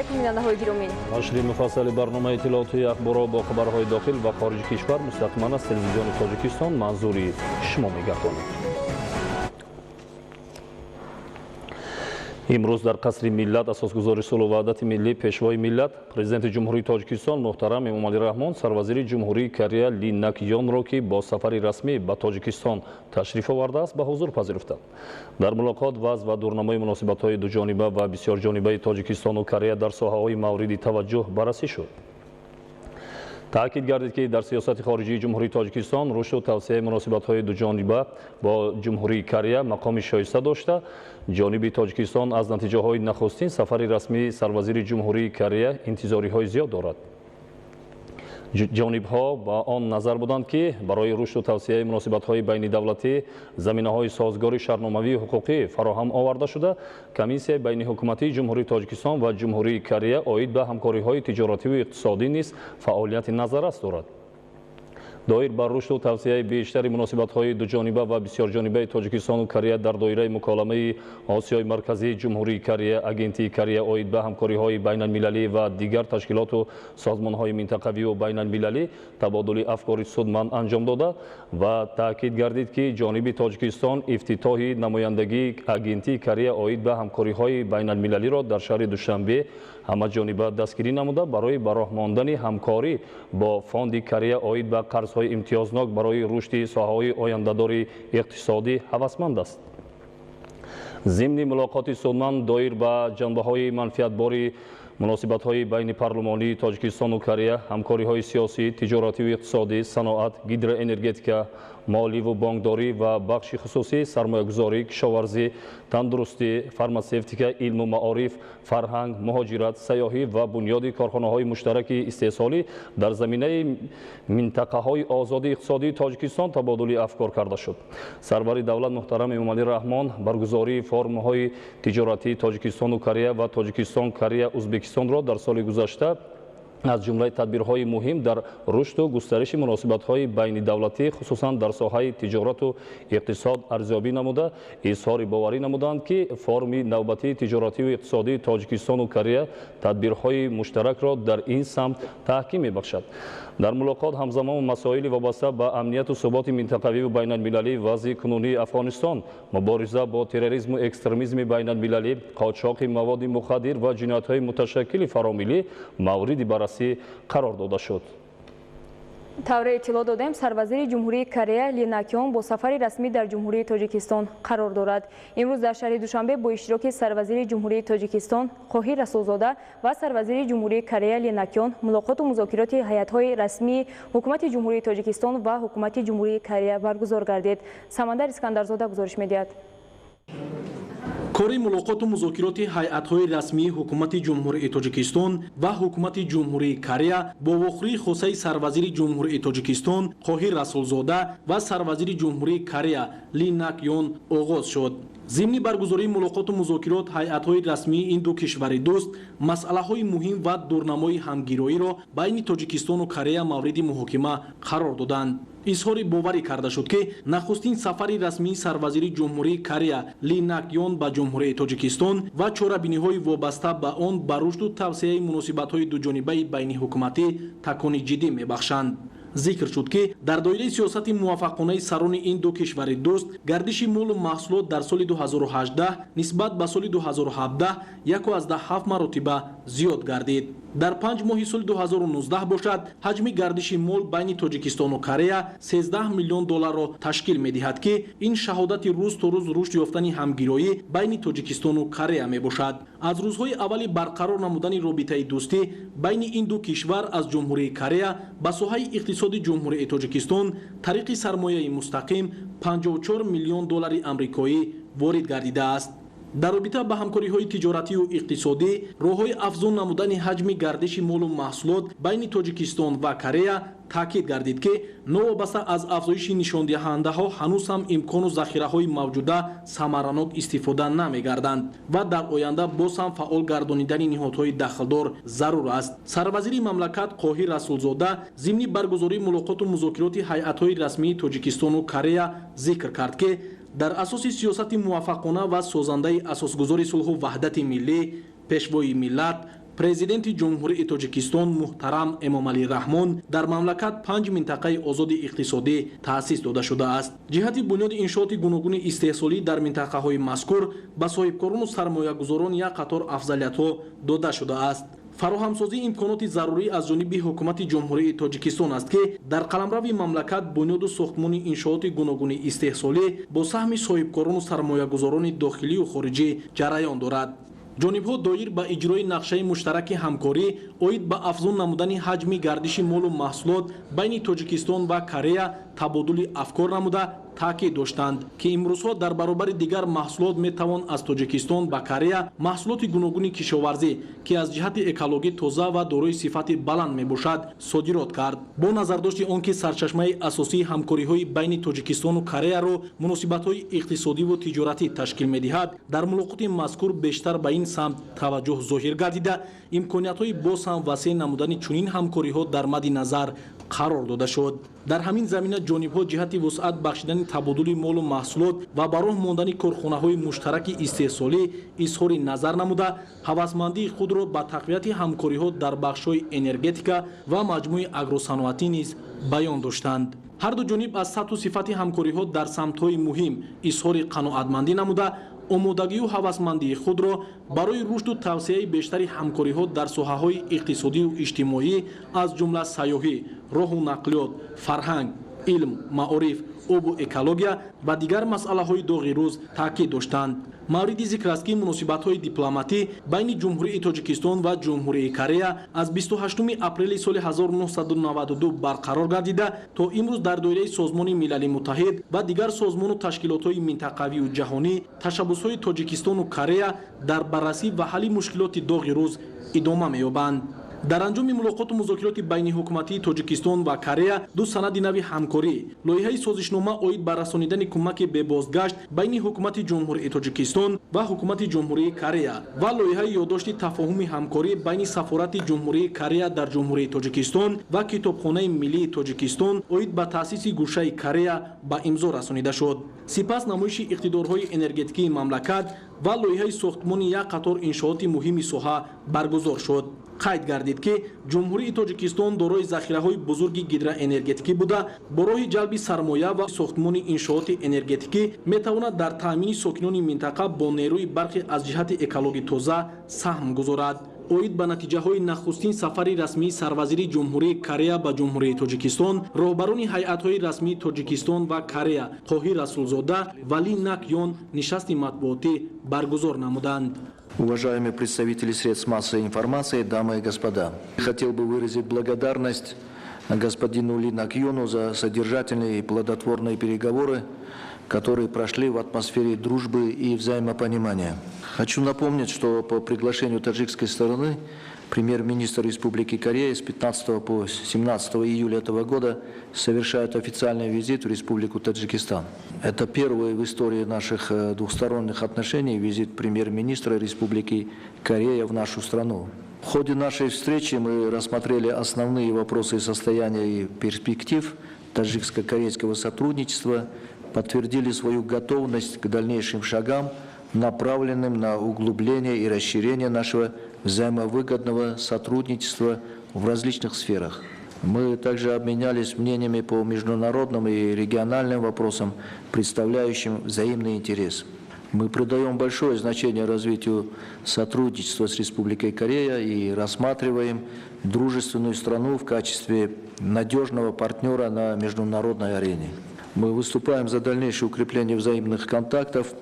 Алайкум, бинандаҳои гиромӣ. Нашри муфассали барномаи иттилоотии Ахборро бо хабарҳои дохил ва хориҷи кишвар мустақиман аз телевизиони Тоҷикистон манзури шумо мегардонад. Имрӯз дар қасри миллат асосгузори сулҳу ваҳдати миллӣ, пешвои миллат, президенти Ҷумҳурии Тоҷикистон муҳтарам Эмомалӣ Раҳмон сарвазири Ҷумҳурии Корея Ли Нак Ёнро, ки бо сафари расмӣ ба Тоҷикистон ташриф овардааст, ба ҳузур пазируфтанд. Дар мулоқот вазъ ва дурнамои муносибатҳои дуҷониба ва бисёрҷонибаи Тоҷикистону Корея дар соҳаҳои мавриди таваҷҷӯҳ баррасӣ шуд. Таъкид гардид, ки дар сиёсати хориҷии Ҷумҳурии Тоҷикистон рушду тавсеаи муносибатҳои дуҷониба бо Ҷумҳурии Корея мақоми шоиста дошта, ҷониби Тоҷикистон аз натиҷаҳои нахустин сафари расмии сарвазири Ҷумҳурии Корея интизориҳои зиёд дорад. Ҷонибҳо ба он назар буданд, ки барои рушду тавсеаи муносибатҳои байнидавлатӣ заминаҳои созгори шартномавии ҳуқуқӣ фароҳам оварда шуда, комиссияи байниҳукуматии Ҷумҳурии Тоҷикистон ва Ҷумҳурии Корея оид ба ҳамкориҳои тиҷоративу иқтисодӣ низ фаъолияти назаррас дорад. Доир ба рушду тавсеаи бештари муносибатҳои дуҷониба ва бисёрҷонибаи Тоҷикистону Корея дар доираи муколамаи Осиёи Марказӣ, Ҷумҳурии Корея, Агентии Корея оид ба ҳамкориҳои байналмилалӣ ва дигар ташкилоту созмонҳои минтақавию байналмилалӣ табодули афкори судманд анҷом дода ва таъкид гардид, ки ҷониби Тоҷикистон ифтитоҳи намояндагии Агентии Корея оид ба ҳамкориҳои байналмилалиро дар шаҳри Душанбе ҳамаҷониба дастгирӣ намуда, барои ба роҳ мондани ҳамкорӣ бо Фонди Корея оид ба қарзҳои имтиёзнок барои рушди соҳаҳои ояндадори иқтисодӣ ҳавасманд аст. Зимни мулоқоти судманд доир ба ҷанбаҳои манфиатбори муносибатҳои байни парлумонии Тоҷикистону Корея, ҳамкориҳои сиёсӣ, тиҷоративу иқтисодӣ, саноат, гидроэнергетика, моливу бонкдорӣ ва бахши хусусӣ, сармоягузорӣ, кишоварзӣ, тандурустӣ, фармасевтика, илму маориф, фарҳанг, муҳоҷират, сайёҳӣ ва бунёди корхонаҳои муштараки истеҳсолӣ дар заминаи минтақаҳои озоди иқтисодии Тоҷикистон табодули афкор карда шуд. Сарвари давлат муҳтарам Эмомалӣ Раҳмон баргузории форумҳои тиҷоратии Тоҷикистону Корея ва Тоҷикистон Корея Узбекистонро дар соли гузашта аз ҷумлаи тадбирҳои муҳим дар рушду густариши муносибатҳои байнидавлатӣ, хусусан дар соҳаи тиҷорату иқтисод арзёбӣ намуда, изҳори боварӣ намуданд, ки форуми навбатии тиҷоративу иқтисодии Тоҷикистону Корея тадбирҳои муштаракро дар ин самт таҳким мебахшад. Дар мулоқот ҳамзамон масоили вобаста ба амнияту суботи минтақавиву байналмилалӣ, вазъи кунунии Афғонистон, мубориза бо терроризму экстремизми байналмилалӣ, қочоқи маводи мухаддир ва ҷиноятҳои муташаккили фаромиллӣ мавриди баррасӣ қарор дода шуд. Тавре иттилоъ додем, сарвазири Ҷумҳурии Корея Ли Нак Ён бо сафари расмӣ дар Ҷумҳурии Тоҷикистон қарор дорад. Имрӯз дар шаҳри Душанбе бо иштироки сарвазири Ҷумҳурии Тоҷикистон Қоҳир Расулзода ва сарвазири Ҷумҳурии Корея Ли Нак Ён мулоқоту музокироти ҳайатҳои расмии Ҳукумати Ҷумҳурии Тоҷикистон ва Ҳукумати Ҷумҳурии Корея баргузор гардид. Самандар Искандарзода гузориш медиҳад. Кори мулоқоту музокироти ҳайатҳои расмии Ҳукумати Ҷумҳурии Тоҷикистон ва Ҳукумати Ҷумҳурии Корея бо вохӯрии хосаи сарвазири Ҷумҳурии Тоҷикистон Қоҳир Расулзода ва сарвазири Ҷумҳурии Корея Ли Нак Ён оғоз шуд. Зимни баргузории мулоқоту музокирот ҳайатҳои расмии ин ду кишвари дӯст масъалаҳои муҳим ва дурнамои ҳамгироиро байни Тоҷикистону Корея мавриди муҳокима қарор доданд. Изҳори боварӣ карда шуд, ки нахустин сафари расмии сарвазири Ҷумҳурии Корея Ли Нак Ён ба Ҷумҳурии Тоҷикистон ва чорабиниҳои вобаста ба он ба рушду тавсеаи муносибатҳои дуҷонибаи байниҳукуматӣ такони ҷиддӣ мебахшанд. Зикр шуд, ки дар доираи сиёсати муваффақонаи сарони ин ду кишвари дӯст гардиши молу маҳсулот дар соли 2018 нисбат ба соли 2017 1,7 маротиба зиёд гардид. Дар 5 моҳи соли 2019 бошад, ҳаҷми гардиши мол байни Тоҷикистону Корея 13 миллион долларро ташкил медиҳад, ки ин шаҳодати рӯз то рӯз рушд ёфтани ҳамгироӣ байни Тоҷикистону Корея мебошад. Аз рӯзҳои аввали барқарор намудани робитаи дӯстӣ байни ин ду кишвар аз Ҷумҳурии Корея ба соҳаи иқтисоди Ҷумҳурии Тоҷикистон тариқи сармояи мустақим 54 миллион доллари амрикоӣ ворид гардидааст. Дар робита ба ҳамкориҳои тиҷоратию иқтисодӣ, роҳҳои афзун намудани ҳаҷми гардиши молу маҳсулот байни Тоҷикистон ва Корея таъкид гардид, ки новобаста аз афзоиши нишондиҳандаҳо ҳанӯз ҳам имкону захираҳои мавҷуда самаранок истифода намегарданд ва дар оянда боз ҳам фаъол гардонидани ниҳодҳои дахлдор зарур аст. Сарвазири мамлакат Қоҳир Расулзода зимни баргузории мулоқоту музокироти ҳайатҳои расмии Тоҷикистону Корея зикр кард, ки дар асоси сиёсати муваффақона ва созандаи асосгузори сулҳу ваҳдати миллӣ, пешвои миллат, Президенти Ҷумҳурии Тоҷикистон муҳтарам Эмомалӣ Раҳмон дар мамлакат панҷ минтақаи озоди иқтисодӣ таъсис дода шудааст. Ҷиҳати бунёди иншооти гуногуни истеҳсолӣ дар минтақаҳои мазкур ба соҳибкорону сармоягузорон як қатор афзалиятҳо дода шудааст. Фароҳамсозии имконоти зарурӣ аз ҷониби Ҳукумати Ҷумҳурии Тоҷикистон аст, ки дар қаламрави мамлакат бунёду сохтмони иншооти гуногуни истеҳсолӣ бо саҳми соҳибкорону сармоягузорони дохилию хориҷӣ ҷараён дорад. Ҷонибҳо доир ба иҷрои нақшаи муштараки ҳамкорӣ оид ба афзун намудани ҳаҷми гардиши молу маҳсулот байни Тоҷикистон ва Корея табодули афкор намуда, таъкид доштанд, ки имрӯзҳо дар баробари дигар маҳсулот метавон аз Тоҷикистон ба Корея маҳсулоти гуногуни кишоварзӣ, ки аз ҷиҳати экологӣ тоза ва дорои сифати баланд мебошад, содирот кард. Бо назардошти он ки сарчашмаи асосии ҳамкориҳои байни Тоҷикистону Кореяро муносибатҳои иқтисодиву тиҷоратӣ ташкил медиҳад, дар мулоқоти мазкур бештар ба ин самт таваҷҷӯҳ зоҳир гардида, имкониятҳои боз ҳам васеъ намудани чунин ҳамкориҳо дар мадди назар қарор дода шуд. Дар ҳамин замина ҷонибҳо ҷиҳати вусъат бахшидани табодули молу маҳсулот ва ба роҳ мондани корхонаҳои муштараки истеҳсолӣ изҳори назар намуда, ҳавасмандии худро ба тақвияти ҳамкориҳо дар бахшҳои энергетика ва маҷмӯи агросаноатӣ низ баён доштанд. Ҳарду ҷониб аз сатҳу сифати ҳамкориҳо дар самтҳои муҳим изҳори қаноатмандӣ намуда, омодагию ҳавасмандии худро барои рушду тавсеаи бештари ҳамкориҳо дар соҳаҳои иқтисодию иҷтимоӣ, аз ҷумла сайёҳӣ, роҳу нақлиёт, фарҳанг, илм, маориф, обу экология ва дигар масъалаҳои доғи рӯз таъкид доштанд. Мавриди зикр аст, ки муносибатҳои дипломатӣ байни Ҷумҳурии Тоҷикистон ва Ҷумҳурии Корея аз 28 апрели соли 1992 барқарор гардида, то имрӯз дар доираи Созмони Милали Муттаҳид ва дигар созмону ташкилотҳои минтақавию ҷаҳонӣ ташаббусҳои Тоҷикистону Корея дар баррасӣ ва ҳалли мушкилоти доғи рӯз идома меёбанд. Дар анҷоми мулоқоту музокироти байниҳукуматии Тоҷикистон ва Корея ду санади нави ҳамкорӣ, лоиҳаи созишнома оид ба расонидани кӯмаки бебозгашт байни Ҳукумати Ҷумҳурии Тоҷикистон ва Ҳукумати Ҷумҳурии Корея ва лоиҳаи ёддошти тафоҳуми ҳамкорӣ байни Сафорати Ҷумҳурии Корея дар Ҷумҳурии Тоҷикистон ва Китобхонаи миллии Тоҷикистон оид ба таъсиси гӯшаи Корея ба имзо расонида шуд. Сипас намоиши иқтидорҳои энергетикии мамлакат ва лоиҳаи сохтмони як қатор иншооти муҳими соҳа баргузор шуд. Қайд гардид, ки Ҷумҳурии Тоҷикистон дорои захираҳои бузурги гидроэнергетикӣ буда, бо роҳи ҷалби сармоя ва сохтмони иншооти энергетикӣ метавонад дар таъмини сокинони минтақа бо нерӯи барқи аз ҷиҳати экологӣ тоза саҳм гузорад. Оид ба натиҷаҳои нахустин сафари расмии сарвазири Ҷумҳурии Корея ба Ҷумҳурии Тоҷикистон роҳбарони ҳайатҳои расмии Тоҷикистон ва Корея Қоҳир Расулзода ва Ли Нак Ён нишасти матбуотӣ баргузор намуданд. Уважаемые представители средств массовой информации, дамы и господа, хотел бы выразить благодарность господину Ли Нак Ёну за содержательные и плодотворные переговоры, которые прошли в атмосфере дружбы и взаимопонимания. Хочу напомнить, что по приглашению таджикской стороны премьер-министр Республики Корея с 15 по 17 июля этого года совершает официальный визит в Республику Таджикистан. Это первый в истории наших двухсторонних отношений визит премьер-министра Республики Корея в нашу страну. В ходе нашей встречи мы рассмотрели основные вопросы состояния и перспектив таджикско-корейского сотрудничества, подтвердили свою готовность к дальнейшим шагам, направленным на углубление и расширение нашего взаимовыгодного сотрудничества в различных сферах. Мы также обменялись мнениями по международным и региональным вопросам, представляющим взаимный интерес. Мы придаем большое значение развитию сотрудничества с Республикой Корея и рассматриваем дружественную страну в качестве надежного партнера на международной арене. Мы выступаем за дальнейшее укрепление взаимных контактов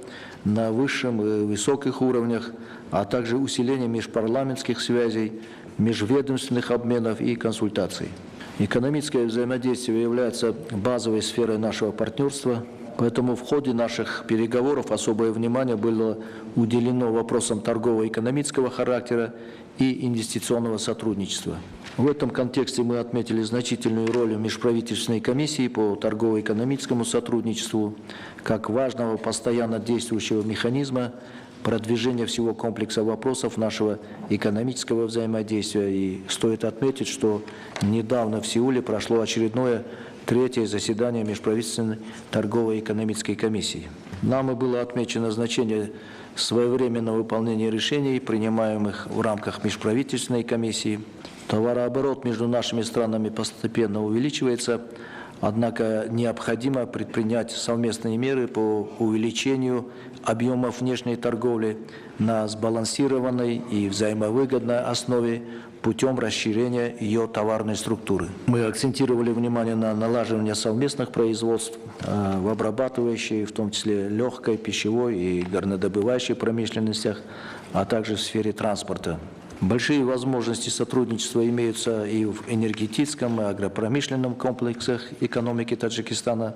на высшем и высоких уровнях, а также усиление межпарламентских связей, межведомственных обменов и консультаций. Экономическое взаимодействие является базовой сферой нашего партнерства, поэтому в ходе наших переговоров особое внимание было уделено вопросам торгово-экономического характера и инвестиционного сотрудничества. В этом контексте мы отметили значительную роль межправительственной комиссии по торгово-экономическому сотрудничеству как важного постоянно действующего механизма продвижения всего комплекса вопросов нашего экономического взаимодействия. И стоит отметить, что недавно в Сеуле прошло очередное третье заседание Межправительственной торгово-экономической комиссии. Нами было отмечено значение своевременного выполнения решений, принимаемых в рамках Межправительственной комиссии. Товарооборот между нашими странами постепенно увеличивается, однако необходимо предпринять совместные меры по увеличению объемов внешней торговли на сбалансированной и взаимовыгодной основе путем расширения ее товарной структуры. Мы акцентировали внимание на налаживание совместных производств в обрабатывающей, в том числе легкой, пищевой и горнодобывающей промышленностях, а также в сфере транспорта. Большие возможности сотрудничества имеются и в энергетическом, и агропромышленном комплексах экономики Таджикистана.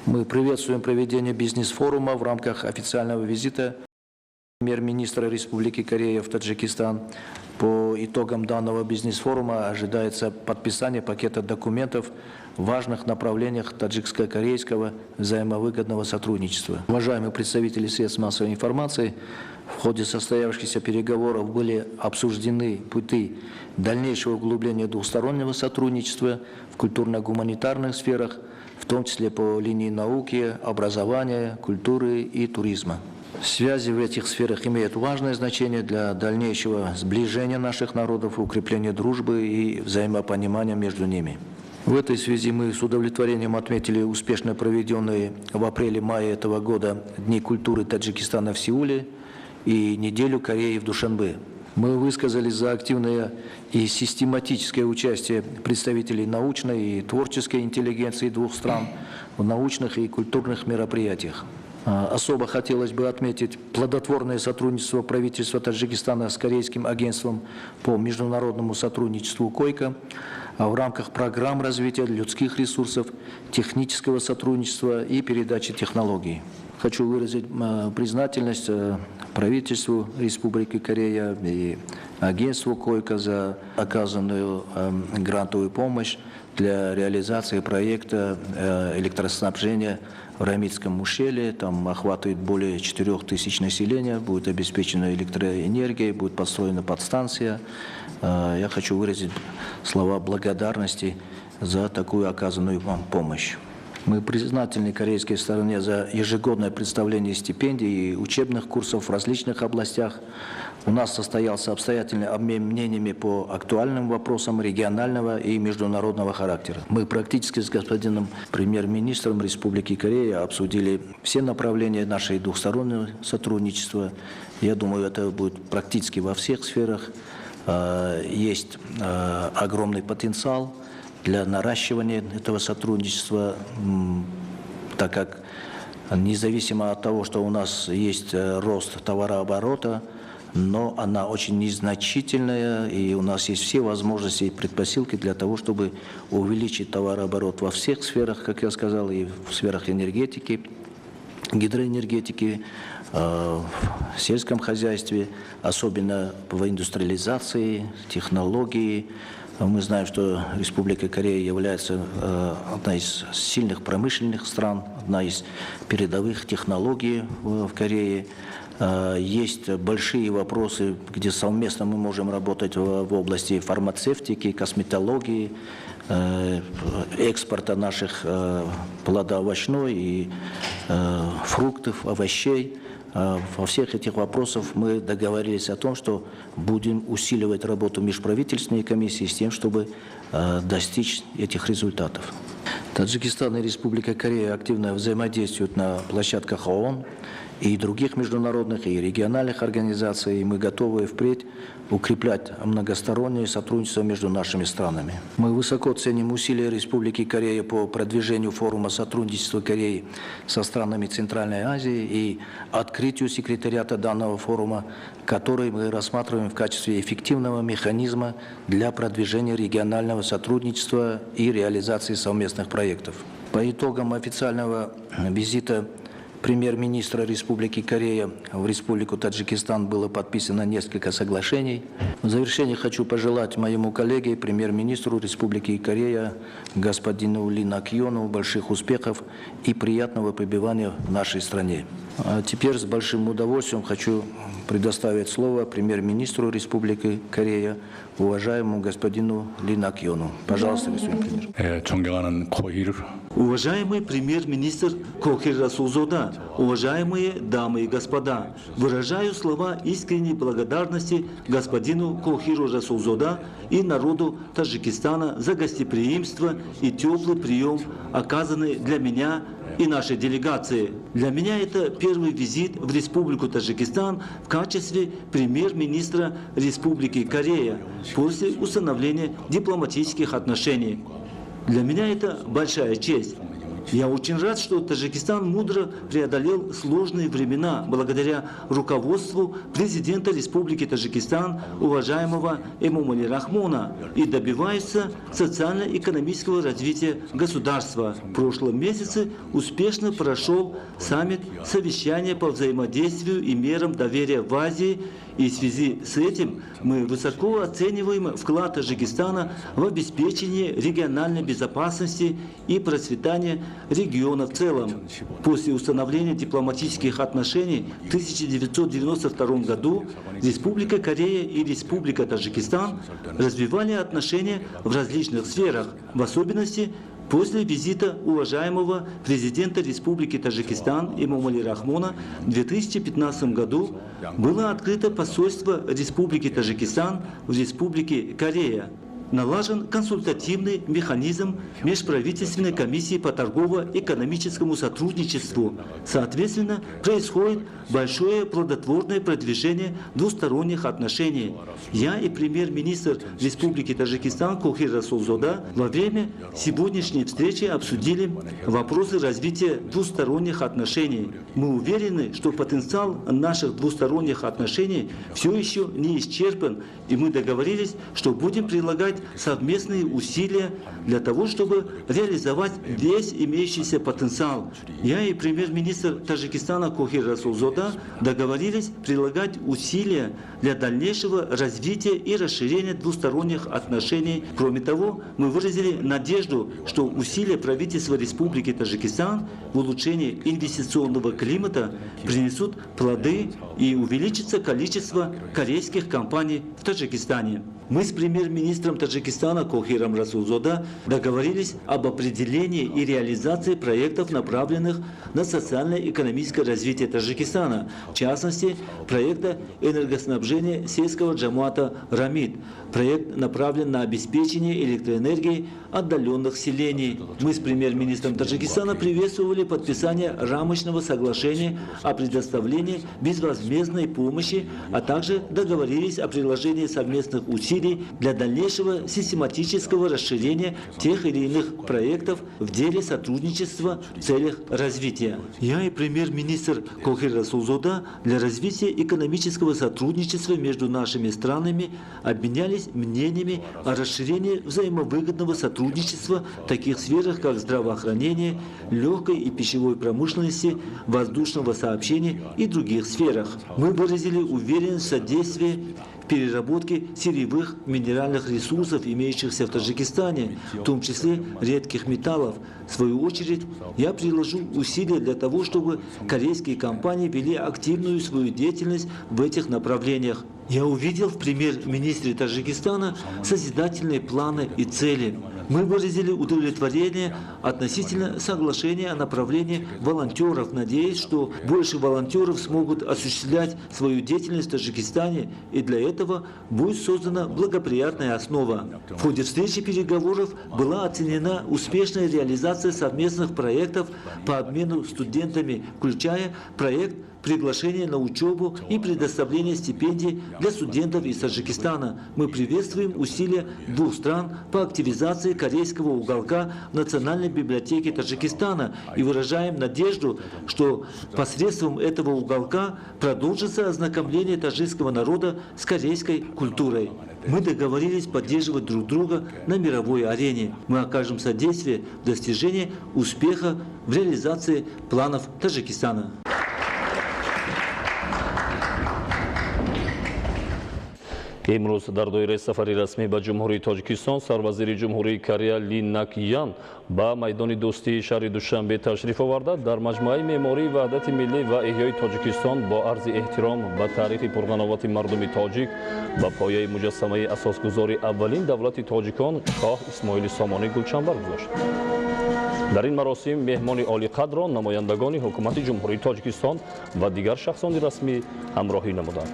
Мы приветствуем проведение бизнес-форума в рамках официального визита премьер-министра Республики Корея в Таджикистан. По итогам данного бизнес-форума ожидается подписание пакета документов в важных направлениях таджикско-корейского взаимовыгодного сотрудничества. Уважаемые представители средств массовой информации, в ходе состоявшихся переговоров были обсуждены пути дальнейшего углубления двустороннего сотрудничества в культурно-гуманитарных сферах, в том числе по линии науки, образования, культуры и туризма. Связи в этих сферах имеют важное значение для дальнейшего сближения наших народов, укрепления дружбы и взаимопонимания между ними. В этой связи мы с удовлетворением отметили успешно проведенные в апреле-мае этого года Дни культуры Таджикистана в Сеуле и Неделю Кореи в Душанбе. Мы высказались за активное и систематическое участие представителей научной и творческой интеллигенции двух стран в научных и культурных мероприятиях. Особо хотелось бы отметить плодотворное сотрудничество правительства Таджикистана с Корейским агентством по международному сотрудничеству КОЙКО в рамках программ развития людских ресурсов, технического сотрудничества и передачи технологий. Хочу выразить признательность правительству Республики Корея и агентству КОЙКО за оказанную грантовую помощь для реализации проекта электроснабжения в Рамитском ущелье. Там охватывает более 4000 населения, будет обеспечена электроэнергией, будет построена подстанция. Я хочу выразить слова благодарности за такую оказанную вам помощь. Мы признательны корейской стороне за ежегодное представление стипендий и учебных курсов в различных областях. У нас состоялся обстоятельный обмен мнениями по актуальным вопросам регионального и международного характера. Мы практически с господином премьер-министром Республики Корея обсудили все направления нашей двухстороннего сотрудничества. Я думаю, это будет практически во всех сферах. Есть огромный потенциал для наращивания этого сотрудничества, так как независимо от того, что у нас есть рост товарооборота, но она очень незначительная, и у нас есть все возможности и предпосылки для того, чтобы увеличить товарооборот во всех сферах, как я сказал, и в сферах энергетики, гидроэнергетики, в сельском хозяйстве, особенно в индустриализации, технологии. Мы знаем, что Республика Корея является одной из сильных промышленных стран, одна из передовых технологий в Корее. Есть большие вопросы, где совместно мы можем работать в области фармацевтики, косметологии, экспорта наших плодоовощной и фруктов, овощей. Во всех этих вопросах мы договорились о том, что будем усиливать работу межправительственной комиссии с тем, чтобы достичь этих результатов. Таджикистан и Республика Корея активно взаимодействуют на площадках ООН и других международных и региональных организаций, и мы готовы впредь укреплять многостороннее сотрудничество между нашими странами. Мы высоко ценим усилия Республики Корея по продвижению форума сотрудничества Кореи со странами Центральной Азии и открытию секретариата данного форума, который мы рассматриваем в качестве эффективного механизма для продвижения регионального сотрудничества и реализации совместных проектов. По итогам официального визита премьер-министра Республики Корея в Республику Таджикистан было подписано несколько соглашений. В завершение хочу пожелать моему коллеге, премьер-министру Республики Корея, господину Ли Нак Ёну, больших успехов и приятного пребывания в нашей стране. А теперь с большим удовольствием хочу предоставить слово премьер-министру Республики Корея, уважаемому господину Ли Нак Ёну. Пожалуйста, господин премьер. Уважаемый премьер-министр Кохир Расулзода, уважаемые дамы и господа, выражаю слова искренней благодарности господину Кохиру Расулзода и народу Таджикистана за гостеприимство и теплый прием, оказанный для меня и нашей делегации. Для меня это первый визит в Республику Таджикистан в качестве премьер-министра Республики Корея после установления дипломатических отношений. Для меня это большая честь. Я очень рад, что Таджикистан мудро преодолел сложные времена благодаря руководству президента Республики Таджикистан, уважаемого Эмомали Рахмона, и добивается социально-экономического развития государства. В прошлом месяце успешно прошел саммит совещания по взаимодействию и мерам доверия в Азии, и в связи с этим мы высоко оцениваем вклад Таджикистана в обеспечение региональной безопасности и процветания региона в целом. После установления дипломатических отношений в 1992 году Республика Корея и Республика Таджикистан развивали отношения в различных сферах, в особенности после визита уважаемого президента Республики Таджикистан Эмомали Рахмона в 2015 году было открыто посольство Республики Таджикистан в Республике Корея. Налажен консультативный механизм межправительственной комиссии по торгово-экономическому сотрудничеству. Соответственно, происходит большое плодотворное продвижение двусторонних отношений. Я и премьер-министр Республики Таджикистан Кохир Расулзода во время сегодняшней встречи обсудили вопросы развития двусторонних отношений. Мы уверены, что потенциал наших двусторонних отношений все еще не исчерпан, и мы договорились, что будем прилагать совместные усилия для того, чтобы реализовать весь имеющийся потенциал. Я и премьер-министр Таджикистана Кохир Расулзода договорились прилагать усилия для дальнейшего развития и расширения двусторонних отношений. Кроме того, мы выразили надежду, что усилия правительства Республики Таджикистан в улучшении инвестиционного климата принесут плоды и увеличится количество корейских компаний в Таджикистане. Мы с премьер-министром Таджикистана Кохиром Расулзода договорились об определении и реализации проектов, направленных на социально-экономическое развитие Таджикистана, в частности, проекта энергоснабжения сельского джамуата «Рамид». Проект направлен на обеспечение электроэнергией отдаленных селений. Мы с премьер-министром Таджикистана приветствовали подписание рамочного соглашения о предоставлении безвозмездной помощи, а также договорились о приложении совместных усилий для дальнейшего систематического расширения тех или иных проектов в деле сотрудничества в целях развития. Я и премьер-министр Кохир Расулзода для развития экономического сотрудничества между нашими странами обменялись мнениями о расширении взаимовыгодного сотрудничества в таких сферах, как здравоохранение, легкой и пищевой промышленности, воздушного сообщения и других сферах. Мы выразили уверенность в содействии переработки сырьевых минеральных ресурсов, имеющихся в Таджикистане, в том числе редких металлов. В свою очередь, я приложу усилия для того, чтобы корейские компании вели активную свою деятельность в этих направлениях. Я увидел в премьер-министре Таджикистана созидательные планы и цели. Мы выразили удовлетворение относительно соглашения о направлении волонтеров, надеясь, что больше волонтеров смогут осуществлять свою деятельность в Таджикистане, и для этого будет создана благоприятная основа. В ходе встречи переговоров была оценена успешная реализация совместных проектов по обмену студентами, включая проект приглашение на учебу и предоставление стипендий для студентов из Таджикистана. Мы приветствуем усилия двух стран по активизации корейского уголка в Национальной библиотеке Таджикистана и выражаем надежду, что посредством этого уголка продолжится ознакомление таджикского народа с корейской культурой. Мы договорились поддерживать друг друга на мировой арене. Мы окажем содействие в достижении успеха в реализации планов Таджикистана. Имрӯз дар доираи сафари расмӣ ба Ҷумҳурии Тоҷикистон сарвазири Ҷумҳурии Корея Ли Нак Ян ба майдони дӯстии шаҳри Душанбе ташриф оварда, дар маҷмӯаи меъмории Ваҳдати миллӣ ва эҳёи Тоҷикистон бо арзи эҳтиром ба таърихи пурғановати мардуми тоҷик ба пояи муҷассамаи асосгузори аввалин давлати тоҷикон Шоҳ Исмоили Сомонӣ гулчанбар гузошт. Дар ин маросим меҳмони олиқадрро намояндагони ҳукумати Ҷумҳурии Тоҷикистон ва дигар шахсони расмӣ ҳамроҳӣ намуданд.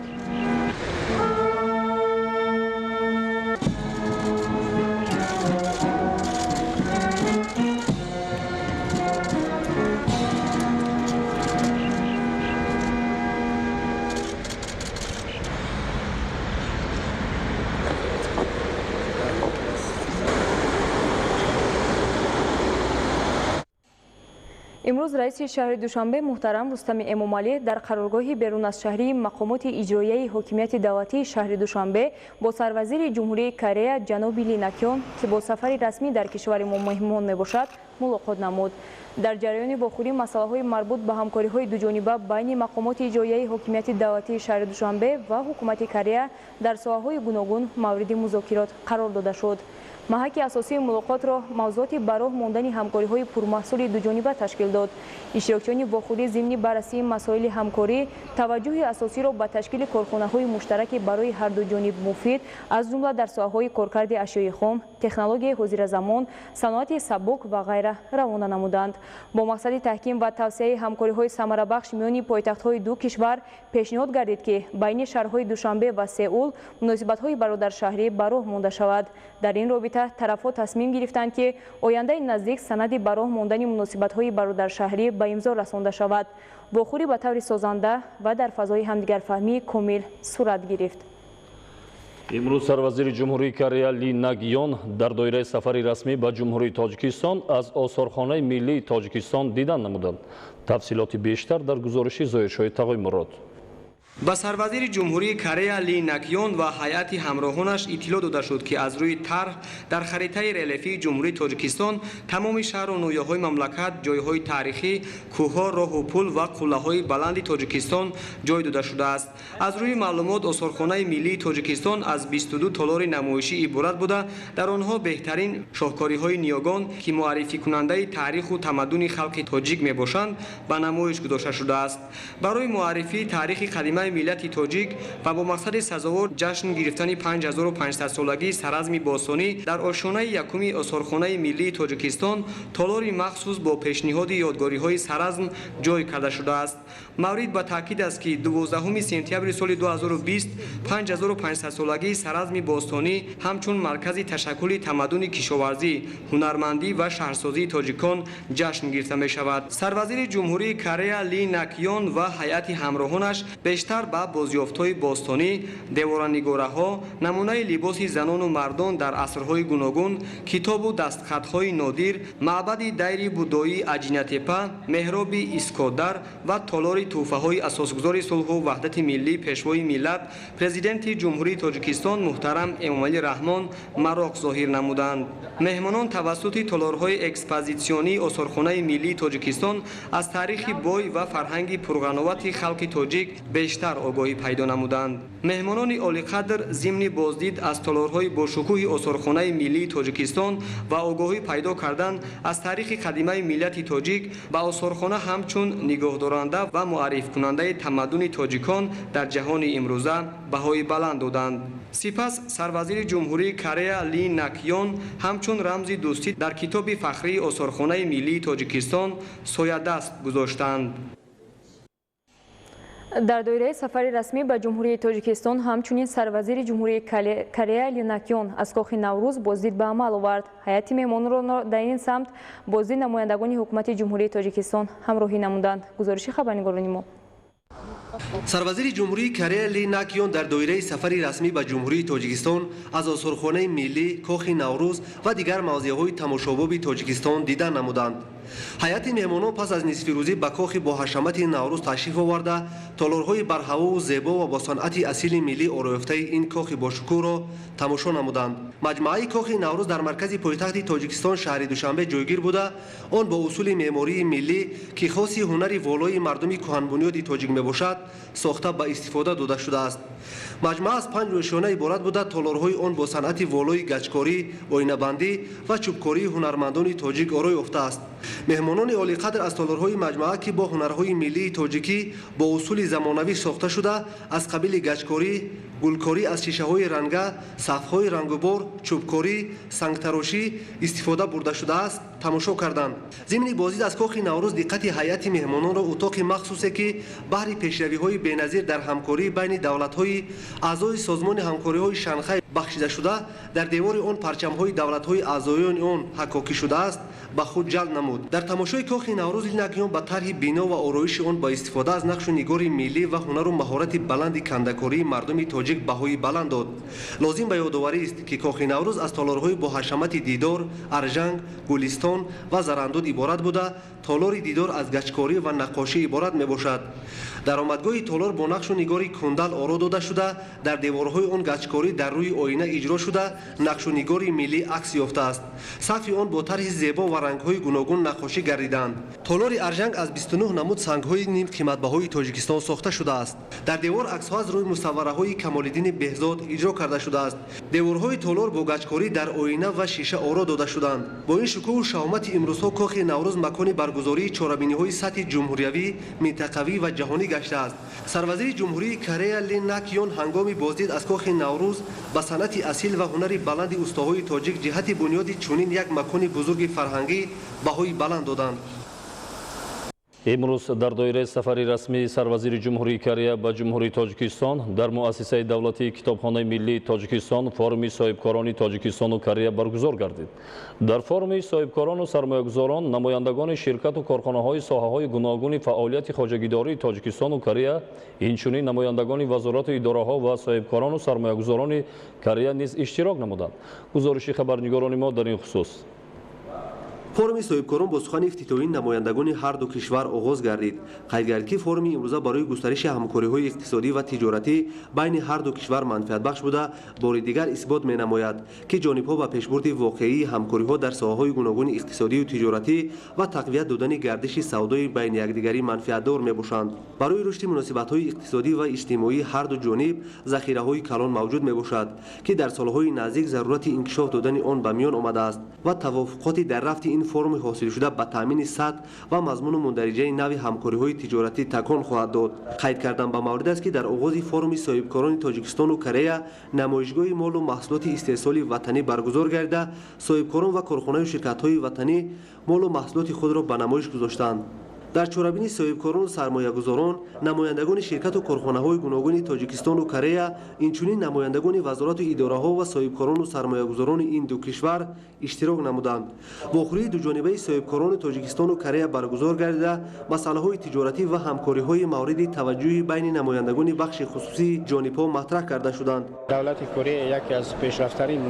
Имрӯз раиси шаҳри Душанбе муҳтарам Рустами Эмомалӣ дар қароргоҳи берун аз шаҳрии мақомоти иҷроияи ҳокимияти давлатии шаҳри Душанбе бо сарвазири Ҷумҳурии Корея ҷаноби Ли Нак Ён, ки бо сафари расмӣ дар кишвари мо меҳмон мебошад, мулоқот намуд. Дар ҷараёни вохӯрӣ масъалаҳои марбут ба ҳамкориҳои дуҷониба байни мақомоти иҷроияи ҳокимияти давлатии шаҳри Душанбе ва ҳукумати Корея дар соҳаҳои гуногун мавриди музокирот қарор дода шуд. Маҳаки асосии мулоқотро мавзӯоти ба роҳ мондани ҳамкориҳои пурмаҳсули дуҷониба ташкил дод. Иштирокчиёни вохӯрӣ зимни баррасии масоили ҳамкорӣ таваҷҷӯҳи асосиро ба ташкили корхонаҳои муштараки барои ҳарду ҷониб муфид, аз ҷумла дар соҳаҳои коркарди ашёи хом, технологияи ҳозиразамон, саноати сабук ва ғайра равона намуданд. Бо мақсади таҳким ва тавсеаи ҳамкориҳои самарабахш миёни пойтахтҳои ду кишвар пешниҳод гардид, ки байни шаҳрҳои Душанбе ва Сеул муносибатҳои бародаршаҳрӣ ба роҳ монда шавад. Дар ин робита тарафҳо тасмим гирифтанд, ки ояндаи наздик санади ба роҳ мондани муносибатҳои бародаршаҳрӣ ба имзо расонда шавад. Вохӯрӣ ба таври созанда ва дар фазои ҳамдигарфаҳмии комил сурат гирифт. Имрӯз сарвазири Ҷумҳурии Корея Ли Нак Ён дар доираи сафари расмӣ ба Ҷумҳурии Тоҷикистон аз осорхонаи миллии Тоҷикистон дидан намуданд. Тафсилоти бештар дар гузориши Зоҳиршоҳи Тағоймурод. Ба сарвазири Ҷумҳурии Корея Ли Нак Ён ва ҳайати ҳамроҳонаш иттилоъ дода шуд, ки аз рӯи тарҳ дар харитаи релефии Ҷумҳурии Тоҷикистон тамоми шаҳру ноҳияҳои мамлакат, ҷойҳои таърихӣ, кӯҳҳо, роҳу пул ва қуллаҳои баланди Тоҷикистон ҷой дода шудааст. Аз рӯи маълумот, осорхонаи миллии Тоҷикистон аз 22 толори намоишӣ иборат буда, дар онҳо беҳтарин шоҳкориҳои ниёгон, ки муаррификунандаи таъриху тамаддуни халқи тоҷик мебошанд, ба намоиш гузошта шудааст. Барои муаррифии таърихи қадимаи миллати тоҷик ва бо мақсади сазовор ҷашн гирифтани 5500-солагии саразми бостонӣ дар ошёнаи якуми осорхонаи миллии Тоҷикистон толори махсус бо пешниҳоди ёдгориҳои саразм ҷой карда шудааст. Маврид ба таъкид аст, ки 12 сентябри соли 2020 5500-солагии саразми бостонӣ ҳамчун маркази ташаккули тамаддуни кишоварзӣ, ҳунармандӣ ва шаҳрсозии тоҷикон ҷашн гирифта мешавад. Сарвазири Ҷумҳурии Корея Ли Нак Ён ва ҳайати ҳамроҳонаш бештар ба бозёфтҳои бостонӣ, деворанигораҳо, намунаи либоси занону мардон дар асрҳои гуногун, китобу дастхатҳои нодир, маъбади дайри буддоии Аҷинатепа, меҳроби Искодар ва толори тӯҳфаҳои асосгузори сулҳу ваҳдати миллӣ, пешвои миллат, президенти Ҷумҳурии Тоҷикистон муҳтарам Эмомалӣ Раҳмон мароқ зоҳир намуданд. Меҳмонон тавассути толорҳои экспозитсионии осорхонаи миллии Тоҷикистон аз таърихи бой ва фарҳанги пурғановати халқи тоҷик бештар огоҳӣ пайдо намуданд. Меҳмонони олиқадр зимни боздид аз толорҳои бошукӯҳи осорхонаи миллии Тоҷикистон ва огоҳӣ пайдо кардан аз таърихи қадимаи миллати тоҷик ба осорхона ҳамчун нигоҳдоранда ва муаррифкунандаи тамаддуни тоҷикон дар ҷаҳони имрӯза баҳои баланд доданд. Сипас сарвазири Ҷумҳурии Корея Ли Нак Ён ҳамчун рамзи дӯстӣ дар китоби фахрии осорхонаи миллии Тоҷикистон соядаст гузоштанд. Дар доираи сафари расмӣ ба Ҷумҳурии Тоҷикистон ҳамчунин сарвазири Ҷумҳурии Корея Ли Нак Ён аз кохи Наврӯз боздид ба амал овард. Ҳайати меҳмонро дар ин самт боздид намояндагони ҳукумати Ҷумҳурии Тоҷикистон ҳамроҳӣ намуданд. Гузориши хабарнигорони мо. Сарвазири Ҷумҳурии Корея Ли Нак Ён дар доираи сафари расмӣ ба Ҷумҳурии Тоҷикистон аз осорхонаи миллӣ, кохи Наврӯз ва дигар мавзеъҳои тамошобоби Тоҷикистон дидан намуданд. Ҳайати меҳмонон пас аз нисфирӯзӣ ба кохи бо ҳашамати Наврӯз ташриф оварда, толорҳои барҳавову зебо ва бо санъати асили миллӣ ороёфтаи ин кохи бошукӯҳро тамошо намуданд. Маҷмӯаи кохи Наврӯз дар маркази пойтахти Тоҷикистон, шаҳри Душанбе, ҷойгир буда, он бо усули меъмории миллӣ, ки хоси ҳунари волои мардуми кӯҳанбунёди тоҷик мебошад, сохта ба истифода дода шудааст. Маҷмӯа аз 5 ошёна иборат буда, толорҳои он бо санъати волои гачкорӣ, оинабандӣ ва чӯбкории ҳунармандони тоҷик орой ёфтааст. Меҳмонони олиқадр аз толорҳои маҷмӯа, ки бо ҳунарҳои миллии тоҷикӣ бо усули замонавӣ сохта шуда, аз қабили гачкорӣ, гулкорӣ аз шишаҳои ранга, сафҳои рангубор, чӯбкорӣ, сангтарошӣ истифода бурда шудааст, тамошо карданд. Зимни боздид аз кохи Наврӯз диққати ҳайати меҳмононро утоқи махсусе, ки баҳри пешравиҳои беназир дар ҳамкории байни давлатҳои аъзои Созмони ҳамкориҳои Шанхай бахшида шуда, дар девори он парчамҳои давлатҳои аъзоёни он ҳаккокӣ шудааст, ба худ ҷалб намуд. Дар тамошои кохи Наврӯз Ли Нак Ён ба тарҳи бино ва ороиши он бо истифода аз нақшу нигори миллӣ ва ҳунару маҳорати баланди кандакории мардуми тоҷик баҳои баланд дод. Лозим ба ёдоварист, ки кохи Наврӯз аз толорҳои бо ҳашамати Дидор, Аржанг, Гулистон ва Зарандуд иборат буда, толори Дидор аз гачкорӣ ва наққошӣ иборат мебошад. Даромадгоҳи толор бо нақшу нигори кундал оро дода шуда, дар деворҳои он гачкорӣ дар рӯи оина иҷро шуда, нақшу нигори миллӣ акс ёфтааст. Сафи он бо тарҳи зебо ва рангҳои гуногун наққошӣ гардиданд. Толори Аржанг аз 29 намуд сангҳои нимқиматбаҳои Тоҷикистон сохта шудааст. Дар девор аксҳо аз рӯи мусаввараҳои Камолиддини Беҳзод иҷро карда шудааст. Деворҳои толор бо гачкорӣ дар оина ва шиша оро дода шуданд. Бо ин шукӯҳу шаҳомати имрӯзҳо кохи Наврӯз макони баргузории чорабиниҳои сатҳи ҷумҳуриявӣ, минтақавӣ ва ҷаҳонӣ гаштааст. Сарвазири Ҷумҳурии Корея Ли Нак Ён ҳангоми боздид аз кохи Наврӯз ба санъати асил ва ҳунари баланди устоҳои тоҷик ҷиҳати бунёди чунин як макони бузурги фарҳангӣ баҳои баланд доданд. Имрӯз дар доираи сафари расмии сарвазири Ҷумҳурии Корея ба Ҷумҳурии Тоҷикистон дар муассисаи давлатии Китобхонаи миллии Тоҷикистон форуми соҳибкорони Тоҷикистону Корея баргузор гардид. Дар форуми соҳибкорону сармоягузорон намояндагони ширкату корхонаҳои соҳаҳои гуногуни фаъолияти хоҷагидории Тоҷикистону Корея, инчунин намояндагони вазорату идораҳо ва соҳибкорону сармоягузорони Корея низ иштирок намуданд. Гузориши хабарнигорони мо дар ин хусус. Форуми соҳибкорон бо сухани ифтитоҳии намояндагони ҳар ду кишвар оғоз гардид. Қайд гардид, ки форуми имрӯза барои густариши ҳамкориҳои иқтисодӣ ва тиҷоратӣ байни ҳар ду кишвар манфиатбахш буда, бори дигар исбот менамояд, ки ҷонибҳо ба пешбурди воқеии ҳамкориҳо дар соҳаҳои гуногуни иқтисодию тиҷоратӣ ва тақвият додани гардиши савдои байни якдигарӣ манфиатдор мебошанд. Барои рушди муносибатҳои иқтисодӣ ва иҷтимоии ҳар ду ҷониб захираҳои калон мавҷуд мебошад, ки дар солҳои наздик зарурати инкишоф додани он ба миён омадааст ва тавофуқоти дар рафти ин форуми ҳосилшуда ба таъмини сатҳ ва мазмуну мундариҷаи нави ҳамкориҳои тиҷоратӣ такон хоҳад дод. Қайд кардан ба маврид аст, ки дар оғози форуми соҳибкорони Тоҷикистону Корея намоишгоҳи молу маҳсулоти истеҳсоли ватанӣ баргузор гардида, соҳибкорон ва корхонаю ширкатҳои ватанӣ молу маҳсулоти худро ба намоиш гузоштанд. Дар чорабинии соҳибкорону сармоягузорон намояндагони ширкату корхонаҳои гуногуни Тоҷикистону Корея, инчунин намояндагони вазорату идораҳо ва соҳибкорону сармоягузорони ин ду кишвар иштирок намуданд. Вохӯрии дуҷонибаи соҳибкорони Тоҷикистону Корея баргузор гардида, масъалаҳои тиҷоратӣ ва ҳамкориҳои мавриди таваҷҷӯҳи байни намояндагони бахши хусусии ҷонибҳо матраҳ карда шуданд. Давлати Корея яке аз пешрафтарин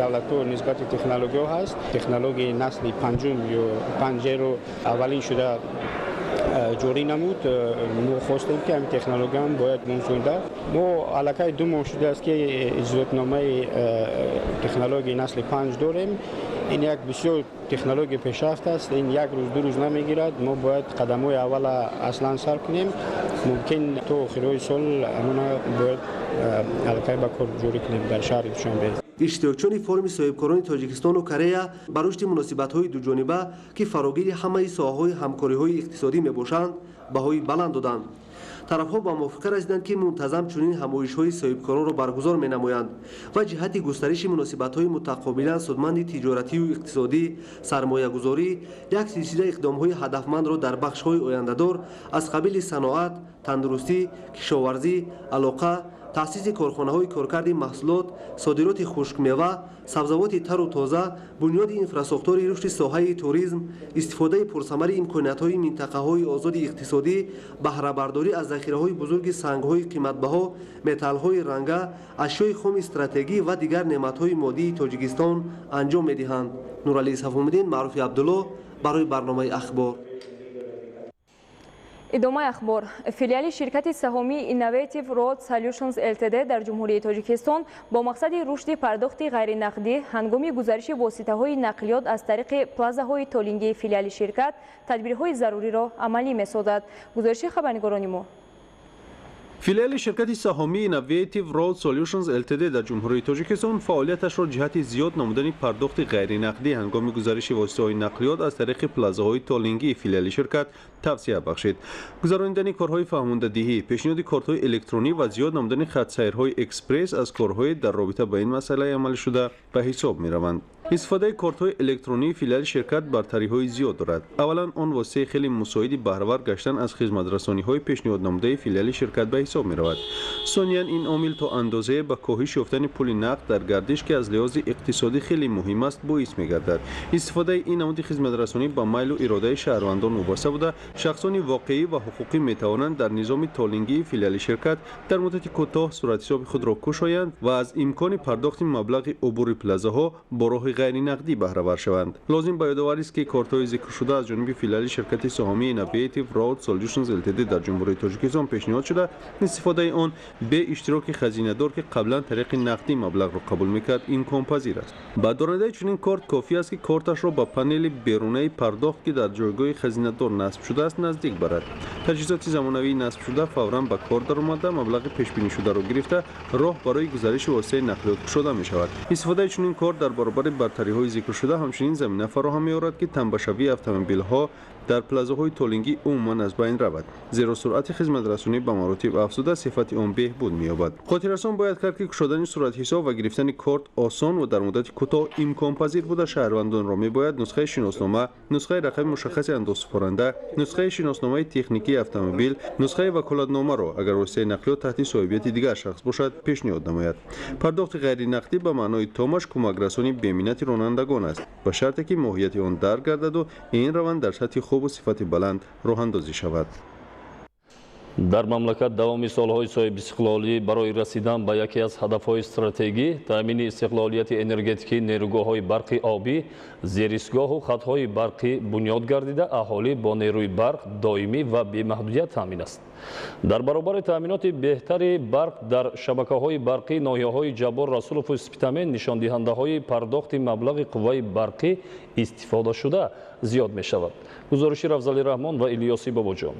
давлатҳо нисбати технологияҳо ҳаст. Технологияи насли панҷум ё панҷеро аввалин шуда ҷорӣ намуд. Мо хостем, ки ҳамин технологияам бояд мунфунда. Мо аллакай 2 моҳ шудааст, ки иҷозатномаи технологияи насли панҷ дорем. Ин як бисёр технология пешрафт аст. Ин як рӯз, 2 рӯз намегирад. Мо бояд қадамҳои аввала аслан сар кунем. Мумкин то охирҳои сол амона бояд аллакай ба кор ҷорӣ кунем дар шаҳри Душанбе. Иштирокчиёни форуми соҳибкорони Тоҷикистону Корея ба рушди муносибатҳои дуҷониба, ки фарогири ҳамаи соҳаҳои ҳамкориҳои иқтисодӣ мебошанд, баҳои баланд доданд. Тарафҳо ба мувофиқа расиданд, ки мунтазам чунин ҳамоишҳои соҳибкоронро баргузор менамоянд ва ҷиҳати густариши муносибатҳои мутақобилан судманди тиҷоратию иқтисодӣ, сармоягузорӣ як силсила иқдомҳои ҳадафмандро дар бахшҳои ояндадор аз қабили саноат, тандурустӣ, кишоварзӣ, алоқа, таъсиси корхонаҳои коркарди маҳсулот, содироти хушкмева, сабзавоти тару тоза, бунёди инфрасохтори рушди соҳаи туризм, истифодаи пурсамари имкониятҳои минтақаҳои озоди иқтисодӣ, баҳрабардорӣ аз захираҳои бузурги сангҳои қиматбаҳо, металлҳои ранга, ашёи хоми стратегӣ ва дигар неъматҳои моддии Тоҷикистон анҷом медиҳанд. Нуралӣ Сафомиддин, Маъруфи Абдулло, Барои барномаи Ахбор. Идомаи ахбор. Филиали ширкати саҳомии Innovative Road Solutions Ltd дар Ҷумҳурии Тоҷикистон бо мақсади рушди пардохти ғайринақдӣ ҳангоми гузариши воситаҳои нақлиёт аз тариқи плазаҳои толингии филиали ширкат тадбирҳои заруриро амалӣ месозад. Гузориши хабарнигорони мо. Филиали ширкати саҳомии Innovative Road Solutions Ltd дар Ҷумҳурии Тоҷикистон фаъолияташро ҷиҳати зиёд намудани пардохти ғайринақдӣ ҳангоми гузариши воситаҳои нақлиёт аз тариқи плазаҳои толингии филиали ширкат тавсия бахшид. Гузаронидани корҳои фаҳмондадиҳӣ, пешниҳоди кортҳои электронӣ ва зиёд намудани хатсайрҳои экспресс аз корҳое дар робита ба ин масъалаи амалишуда ба ҳисоб мераванд. Истифодаи кортҳои электронии филиали ширкат бартариҳои зиёд дорад. Аввалан, он воситаи хеле мусоиди баҳравар гаштан аз хизматрасониҳои пешниҳоднамудаи филиали ширкат ба ҳисоб меравад. Сониян, ин омил то андозае ба коҳиш ёфтани пули нақд дар гардиш, ки аз лиҳози иқтисодӣ хеле муҳим аст, боис мегардад. Истифодаи ин намуди хизматрасонӣ ба майлу иродаи шаҳрвандон вобаста буда, шахсони воқеӣ ва ҳуқуқӣ метавонанд дар низоми толингии филиали ширкат дар муддати кӯтоҳ суратҳисоби худро кушоянд ва аз имкони пардохти маблағи убури плазаҳо бо роҳи ғайринақдӣ баҳравар шаванд. Лозим ба ёдоварист, ки кортҳои зикршуда аз ҷониби филиали ширкати саҳомии Innovative Road Solutions Ltd дар Ҷумҳурии Тоҷикистон пешниҳод шуда, истифодаи он бе иштироки хазинадор, ки қаблан тариқи нақдӣ маблағро қабул мекард, имконпазир аст. Ба дорандаи чунин корт кофӣ аст, ки корташро ба панели берунаи пардохт, ки дар ҷойгоҳи хазинадор насб шудааст, наздик барад. Таҷҳизоти замонавии насбшуда фавран ба кор даромада, маблағи пешбинишударо гирифта, роҳ барои гузариши воситаи нақлиёт кушода мешавад. Истифодаи чунин корт дар баробари бартариҳои зикршуда ҳамчунин замина фароҳам меорад, ки тамбашавии автомобилҳо дар плазаҳои толингӣ умуман аз байн равад, зеро суръати хизматрасонӣ ба маротиб афзуда, сифати он беҳбуд меёбад. Хотиррасон бояд кард, ки кушодани суратҳисоб ва гирифтани корт осон ва дар муддати кӯтоҳ имконпазир буда, шаҳрвандонро мебояд нусхаи шиноснома, нусхаи рақами мушаххаси андозсупоранда, нусхаи шиносномаи техникии автомобил, нусхаи ваколатномаро, агар воситаи нақлиёт таҳти соҳибияти дигар шахс бошад, пешниҳод намояд. Пардохти ғайринақдӣ ба маънои томаш кӯмакрасони беминнати ронандагон аст, ба шарте ки моҳияти он дарк гардаду ин раванд дар сатҳи хубу сифати баланд роҳандозӣ шавад. Дар мамлакат давоми солҳои соҳибистиқлолӣ барои расидан ба яке аз ҳадафҳои стратегӣ, таъмини истиқлолияти энергетикии нерӯгоҳҳои барқи обӣ, зеристгоҳу хатҳои барқӣ бунёд гардида, аҳолӣ бо нерӯи барқ доимӣ ва бемаҳдудият таъмин аст. Дар баробари таъминоти беҳтари барқ дар шабакаҳои барқӣ ноҳияҳои Ҷаббор Расулову Спитамен нишондиҳандаҳои пардохти маблағи қувваи барқӣ истифодашуда зиёд мешавад. Гузориши Рафзали Раҳмон ва Илёси Бобоҷон.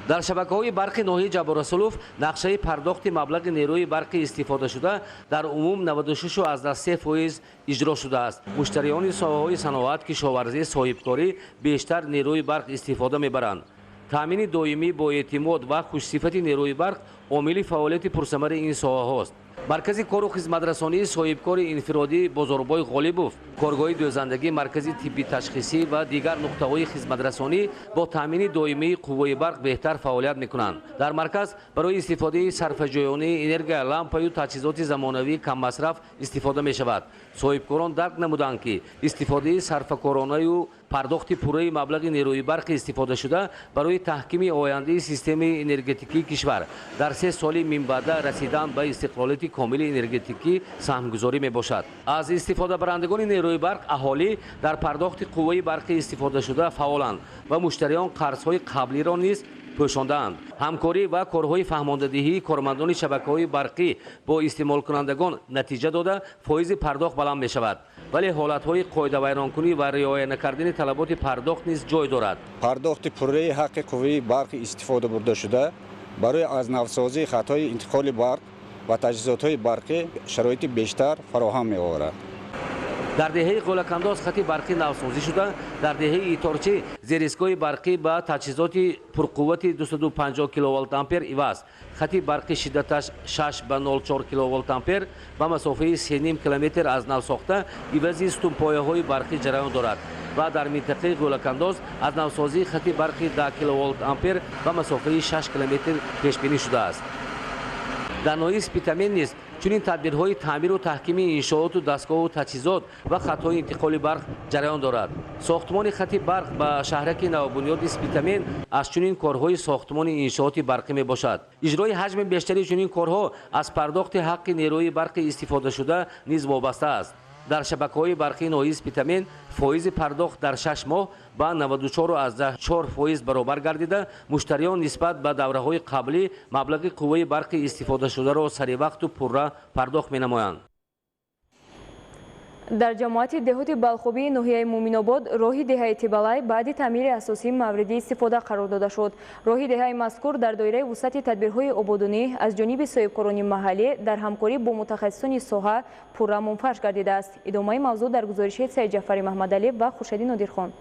Дар шабакаҳои барқи ноҳияи Ҷаббор Расулов нақшаи пардохти маблағи нерӯи барқи истифодашуда дар умум 96,3% иҷро шудааст. Муштариёни соҳаҳои саноат, кишоварзӣ, соҳибкорӣ бештар нерӯи барқ истифода мебаранд. Таъмини доимӣ бо эътимод ва хушсифати нерӯи барқ омили фаъолияти пурсамари ин соҳаҳост. Маркази кору хизматрасонии соҳибкори инфиродӣ Бозорбой Ғолибов, коргоҳи дӯзандагӣ, маркази тибби ташхисӣ ва дигар нуқтаҳои хизматрасонӣ бо таъмини доимии қувваи барқ беҳтар фаъолият мекунанд. Дар марказ барои истифодаи сарфаҷӯёнаи энергия, лампаю таҷҳизоти замонавии каммасраф истифода мешавад. Соҳибкорон дарк намуданд, ки истифодаи сарфакоронаю пардохти пурраи маблағи нерӯи барқи истифодашуда барои таҳкими ояндаи системаи энергетикии кишвар дар 3 соли минбаъда расидан ба истиқлолияти комили энергетикӣ саҳмгузорӣ мебошад. Аз истифодабарандагони нерӯи барқ аҳолӣ дар пардохти қувваи барқи истифодашуда фаъоланд ва муштариён қарзҳои қаблиро низ пӯшондаанд. Ҳамкорӣ ва корҳои фаҳмондадиҳии кормандони шабакаҳои барқӣ бо истеъмолкунандагон натиҷа дода, фоизи пардохт баланд мешавад. Вале ҳолатҳои қоидавайронкунӣ ва риоя накардани талаботи пардохт низ ҷой дорад. Пардохти пурраи ҳаққи қувваи барқи истифода бурдашуда барои аз навсозии хатҳои интиқоли барқ ва таҷҳизотҳои барқӣ шароити бештар фароҳам меоварад. Дар деҳаи Ғӯлакандоз хати барқӣ навсозӣ шуда, дар деҳаи Иторчӣ зеристгоҳи барқӣ ба таҷҳизоти пурқуввати 250 киловолт ампер иваз. Хати барқи шиддаташ 6,04 киловолт ампер ба масофаи 3,5 километр аз нав сохта ивази сутунпояҳои барқӣ ҷараён дорад ва дар минтақаи Ғӯлакандоз аз навсозии хати барқи 10 киловолт ампер ба масофаи 6 километр пешбинӣ шудааст. Дар ноҳияи Спитамен низ чунин тадбирҳои таъмиру таҳкими иншооту дастгоҳу таҷҳизот ва хатҳои интиқоли барқ ҷараён дорад. Сохтмони хати барқ ба шаҳраки навбунёди Спитамен аз чунин корҳои сохтмони иншооти барқӣ мебошад. Иҷрои ҳаҷми бештари чунин корҳо аз пардохти ҳаққи нерӯи барқи истифодашуда низ вобаста аст. Дар шабакаҳои барқии ноҳияи Спитамен фоизи пардохт дар 6 моҳ ба 94,4% баробар гардида, муштариён нисбат ба давраҳои қаблӣ маблағи қувваи барқи истифодашударо саривақту пурра пардохт менамоянд. Дар ҷамоати деҳоти Балхобии ноҳияи Муминобод роҳи деҳаи Тибалай баъди таъмири асосӣ мавриди истифода қарор дода шуд. Роҳи деҳаи мазкур дар доираи вусъати тадбирҳои ободонӣ аз ҷониби соҳибкорони маҳаллӣ дар ҳамкорӣ бо мутахассисони соҳа пурра мунфарш гардидааст. Идомаи мавзӯъ дар гузориши Саидҷафари Маҳмадалӣ ва Хуршеди Нодирхон.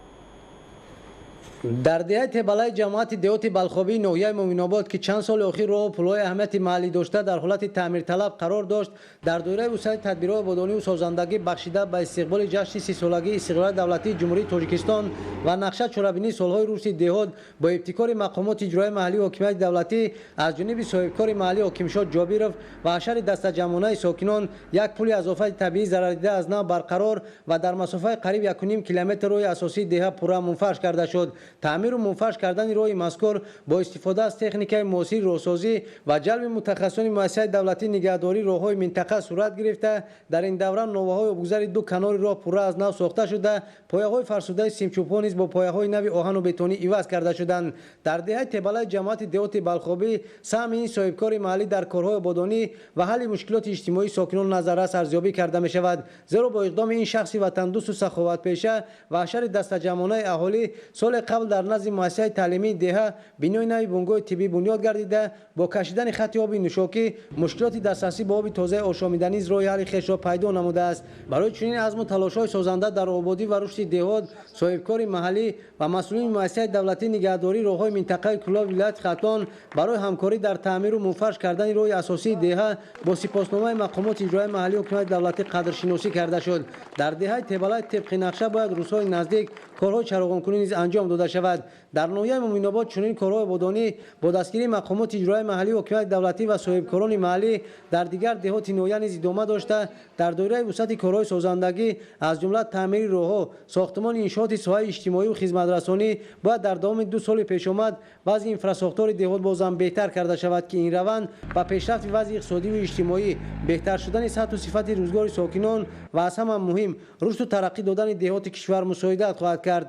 Дар деҳаи Тебалаи ҷамоати деҳоти Балхобии ноҳияи Муминобод, ки чанд соли охир роҳу пулҳои аҳамияти маҳаллӣ дошта дар ҳолати таъмирталаб қарор дошт, дар доираи вусъати тадбирҳои ободониву созандагӣ бахшида ба истиқболи ҷашни 30-солагии истиқлолияти давлатии Ҷумҳурии Тоҷикистон ва нақша чорабинии солҳои рушди деҳот бо ибтикори мақомоти иҷроияи маҳаллии ҳокимияти давлатӣ аз ҷониби соҳибкори маҳаллӣ Ҳокимшод Ҷобиров ва ҳашари дастаҷамъонаи сокинон як пули аз офати табиӣ зарардида аз нав барқарор ва дар масофаи қариб 1,5 километр роҳи асосии деҳа пурра мунфарш карда шуд. Таъмиру мунфарш кардани роҳи мазкур бо истифода аз техникаи муосири роҳсозӣ ва ҷалби мутахассисони муассисаи давлатии нигаҳдории роҳҳои минтақа сурат гирифта, дар ин давра новаҳои обгузари ду канори роҳ пурра аз нав сохта шуда, пояҳои фарсудаи симчӯбҳо низ бо пояҳои нави оҳану бетонӣ иваз карда шуданд. Дар деҳаи Тебалаи ҷамоати деҳоти Балхобӣ саҳми ин соҳибкори маҳаллӣ дар корҳои ободонӣ ва ҳалли мушкилоти иҷтимоии сокинон назаррас арзёбӣ карда мешавад, зеро бо иқдоми ин шахси ватандӯсту саховатпеша ва ҳашари дастаҷамъонаи аҳолӣ соли қабл дар назди муассисаи таълимии деҳа бинои нави бунгоҳи тиббӣ бунёд гардида, бо кашидани хати оби нӯшокӣ мушкилоти дастрасӣ ба оби тозаи ошомиданӣ низ роҳи ҳалли хешро пайдо намудааст. Барои чунин азму талошҳои созанда дар ободӣ ва рушди деҳот соҳибкори маҳаллӣ ва масъулини муассисаи давлатии нигаҳдории роҳҳои минтақаи Кӯлоб вилояти Хатлон барои ҳамкорӣ дар таъмиру мунфарш кардани роҳи асосии деҳа бо сипосномаи мақомоти иҷроияи маҳаллии ҳукумати давлатӣ қадршиносӣ карда шуд. Дар деҳаи Тебалай тибқи нақша бояд рӯзҳои наздик корҳои чароғонкунӣ низ анҷом дода шавад. Дар ноҳияи Муминобод чунин корҳои ободонӣ бо дастгирии мақомоти иҷроияи маҳаллии ҳукумати давлатӣ ва соҳибкорони маҳаллӣ дар дигар деҳоти ноҳия низ идома дошта, дар доираи вусъати корҳои созандагӣ аз ҷумла таъмири роҳҳо, сохтмони иншооти соҳаи иҷтимоию хизматрасонӣ бояд дар давоми 2 соли пешомад вазъи инфрасохтори деҳот бозам беҳтар карда шавад, ки ин раванд ба пешрафти вазъи иқтисодиву иҷтимоӣ, беҳтар шудани сатҳу сифати рӯзгори сокинон ва аз ҳама муҳим рушду тараққӣ додани деҳоти кишвар мусоидат хоҳад кард.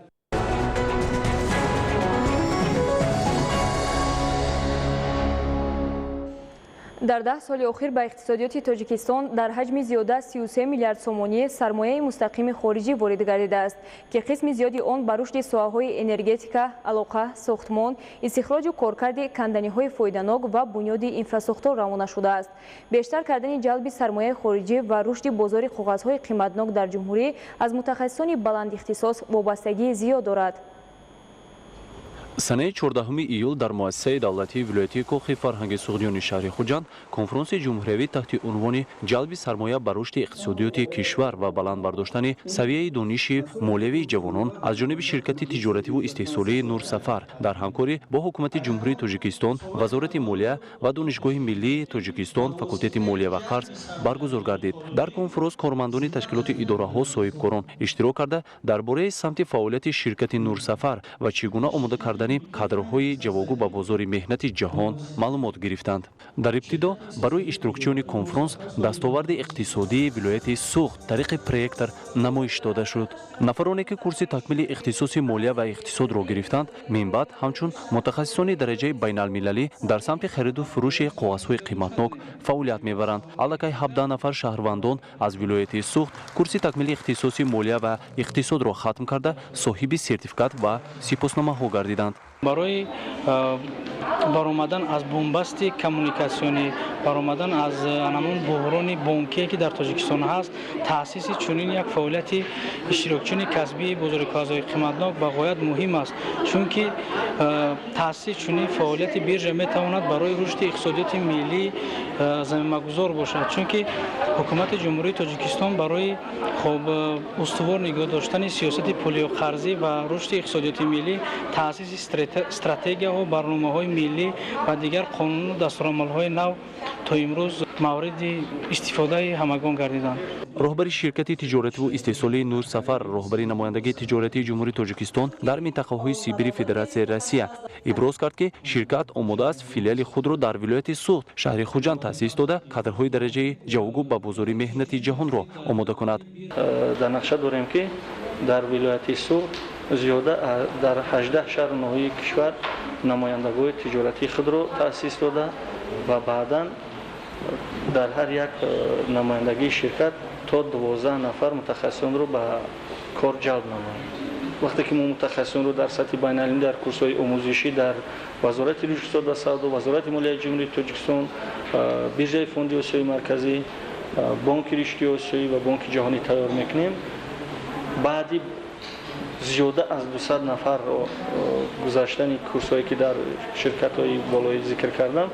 Дар 10 соли охир ба иқтисодиёти Тоҷикистон дар ҳаҷми зиёда 33 миллиард сомонӣ сармояи мустақими хориҷӣ ворид гардидааст, ки қисми зиёди он ба рушди соҳаҳои энергетика, алоқа, сохтмон, истихроҷу коркарди канданиҳои фоиданок ва бунёди инфрасохтор равона шудааст. Бештар кардани ҷалби сармояи хориҷӣ ва рушди бозори коғазҳои қиматнок дар ҷумҳурӣ аз мутахассисони баландихтисос вобастагии зиёд дорад. Санаи 14 июл дар муассисаи давлатии вилоятии Кохи фарҳанги Суғдиёни шаҳри Хуҷанд конфронси ҷумҳуриявӣ таҳти унвони ҷалби сармоя ба рушди иқтисодиёти кишвар ва баланд бардоштани савияи дониши молиявии ҷавонон аз ҷониби ширкати тиҷоративу истеҳсолии Нурсафар дар ҳамкорӣ бо ҳукумати Ҷумҳурии Тоҷикистон, Вазорати молия ва Донишгоҳи миллии Тоҷикистон, факултети молия ва қарз баргузор гардид. Дар конфронс кормандони ташкилоти идораҳо, соҳибкорон иштирок карда, дар бораи самти фаъолияти ширкати Нурсафар ва чӣ гуна омода кардани кадрҳои ҷавобгӯ ба бозори меҳнати ҷаҳон маълумот гирифтанд. Дар ибтидо барои иштирокчиёни конфронс дастоварди иқтисодии вилояти Суғд тариқи проектор намоиш дода шуд. Нафароне ки курси такмили ихтисоси молия ва иқтисодро гирифтанд, минбаъд ҳамчун мутахассисони дараҷаи байналмилалӣ дар самти хариду фурӯши коғазҳои қиматнок фаъолият мебаранд. Аллакай 17 нафар шаҳрвандон аз вилояти Суғд курси такмили ихтисоси молия ва иқтисодро хатм карда, соҳиби сертификат ва сипосномаҳо гардиданд. Барои баромадан аз бунбасти коммуникатсионӣ, баромадан аз ҳамон буҳрони бонкие ки дар Тоҷикистон ҳаст, таъсиси чунин як фаъолияти иштирокчиёни касбии бозори коғазҳои қиматнок ба ғоят муҳим аст, чунки таъсиси чунин фаъолияти биржа метавонад барои рушди иқтисодиёти миллӣ замимагузор бошад, чунки ҳукумати Ҷумҳурии Тоҷикистон барои хоб устувор нигоҳ доштани сиёсати пулию қарзӣ ва рушди иқтисодиёти миллӣ таъсиси стратегияҳо, барномаҳои миллӣ ва дигар қонуну дастурамалҳои нав То имрӯз мавриди истифодаи ҳамагон гардиданд. Роҳбари ширкати тиҷоративу истеҳсолии Нурсафар, роҳбари намояндагии тиҷоратии Ҷумҳурии Тоҷикистон дар минтақаҳои Сибири Федератсияи Россия иброз кард, ки ширкат омода аст филиали худро дар вилояти Суғд, шаҳри Хуҷанд таъсис дода, кадрҳои дараҷаи ҷавобгӯ ба бозори меҳнати ҷаҳонро омода кунад. Дар нақша дорем, ки дар вилояти Суғд зиёда дар 18 шаҳру ноҳияи кишвар намояндагоҳи тиҷоратии худро таъсис дода ва баъдан дар ҳар як намояндагии ширкат то 12 нафар мутахассисонро ба кор ҷалб намоем. Вақте ки мо мутахассисонро дар сатҳи байналмилалӣ дар курсҳои омӯзишӣ дар Вазорати рушди иқтисод ва савдо, Вазорати молияи Ҷумҳурии Тоҷикистон, Биржаи фонди Осиёи Марказӣ, Бонки рушди Осиёӣ ва Бонки ҷаҳонӣ тайёр мекунем, баъди зиёда аз 200 нафарро гузаштани курсҳое, ки дар ширкатҳои болоӣ зикр кардам,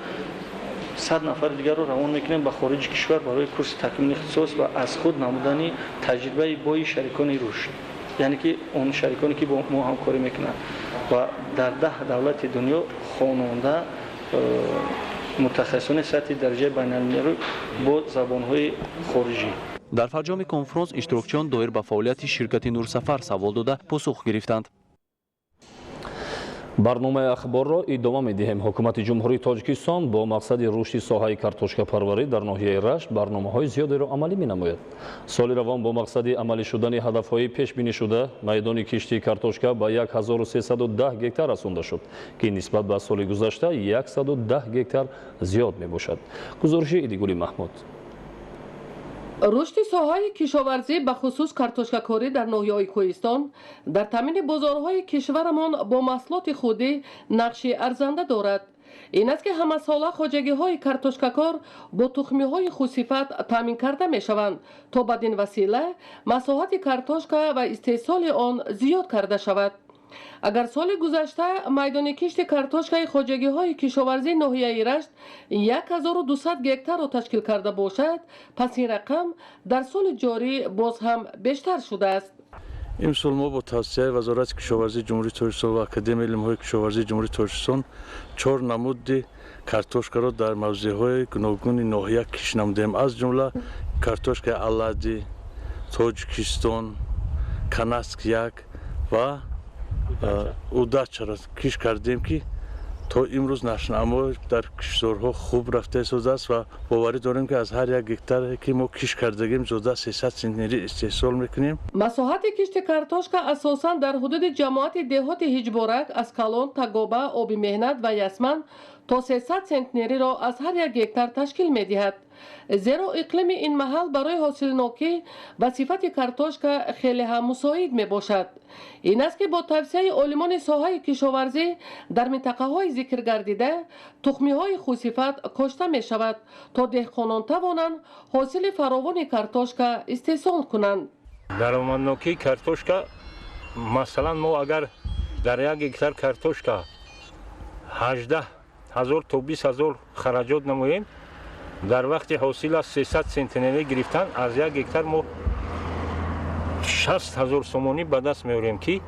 100 нафари дигарро равон мекунем ба хориҷи кишвар барои курси такмили ихтисос ва аз худ намудани таҷрибаи бои шарикони рушд, яъне ки он шариконе, ки бо мо ҳамкорӣ мекунанд, ва дар 10 давлати дунё хононда мутахассисони сатҳи дараҷаи байналмилалӣ бо забонҳои хориҷӣ. Дар фарҷоми конфронс иштирокчиён доир ба фаъолияти ширкати Нурсафар савол дода, посух гирифтанд. Барномаи ахборро идома медиҳем. Ҳукумати Ҷумҳурии Тоҷикистон бо мақсади рушди соҳаи картошкапарварӣ дар ноҳияи Рашт барномаҳои зиёдеро амалӣ менамояд. Соли равон бо мақсади амалӣ шудани ҳадафҳои пешбинишуда майдони кишти картошка ба 1310 гектар расонда шуд, ки нисбат ба соли гузашта 110 гектар зиёд мебошад. Гузориши Идигули Маҳмуд. Рушди соҳаи кишоварзӣ, ба хусус картошкакорӣ дар ноҳияҳои кӯҳистон, дар таъмини бозорҳои кишварамон бо маҳсулоти худӣ нақши арзанда дорад. Ин аст, ки ҳамасола хоҷагиҳои картошкакор бо тухмиҳои хусифат таъмин карда мешаванд, то бадин васила масоҳати картошка ва истеҳсоли он зиёд карда шавад. Агар соли гузашта майдони кишти картошкаи хоҷагиҳои кишоварзии ноҳияи Рашт 1200 гектарро ташкил карда бошад, пас ин рақам дар соли ҷорӣ боз ҳам бештар шудааст. Имсол мо бо тавсияи Вазорати кишоварзии Ҷумҳурии Тоҷикистон ва Академияи илмҳои кишоварзии Ҷумҳурии Тоҷикистон чор намуди картошкаро дар мавзеъҳои гуногуни ноҳия кишт намудем, аз ҷумла картошкаи Алади, Тоҷикистон, Канаск 1 ва Удачаро кишт кардем, ки то имрӯз нашъунамо дар киштзорҳо хуб рафта истодааст ва боварӣ дорем, ки аз ҳар як гектаре, ки мо кишт кардагем, зиёда 300 центнери истеҳсол мекунем. Масоҳати кишти картошка асосан дар ҳудуди ҷамоати деҳоти Ҳиҷборак, Аскалон, Тагоба, Оби Меҳнат ва Ясман то 300 центнериро аз ҳар як гектар ташкил медиҳад, зеро иқлими ин маҳал барои ҳосилнокӣ ва сифати картошка хеле ҳам мусоид мебошад. Ин аст, ки бо тавсияи олимони соҳаи кишоварзӣ дар минтақаҳои зикргардида тухмиҳои хусифат кошта мешавад, то деҳқонон тавонанд ҳосили фаровони картошка истеҳсол кунанд. Даромаднокии картошка, масалан, мо агар дар як гектар картошка 18 ҳазор то 20 ҳазор хараҷот намоем, дар вақти ҳосил аз 300 центнерӣ гирифтан аз як гектар мо 60 ҳазор сомонӣ ба даст меорем, ки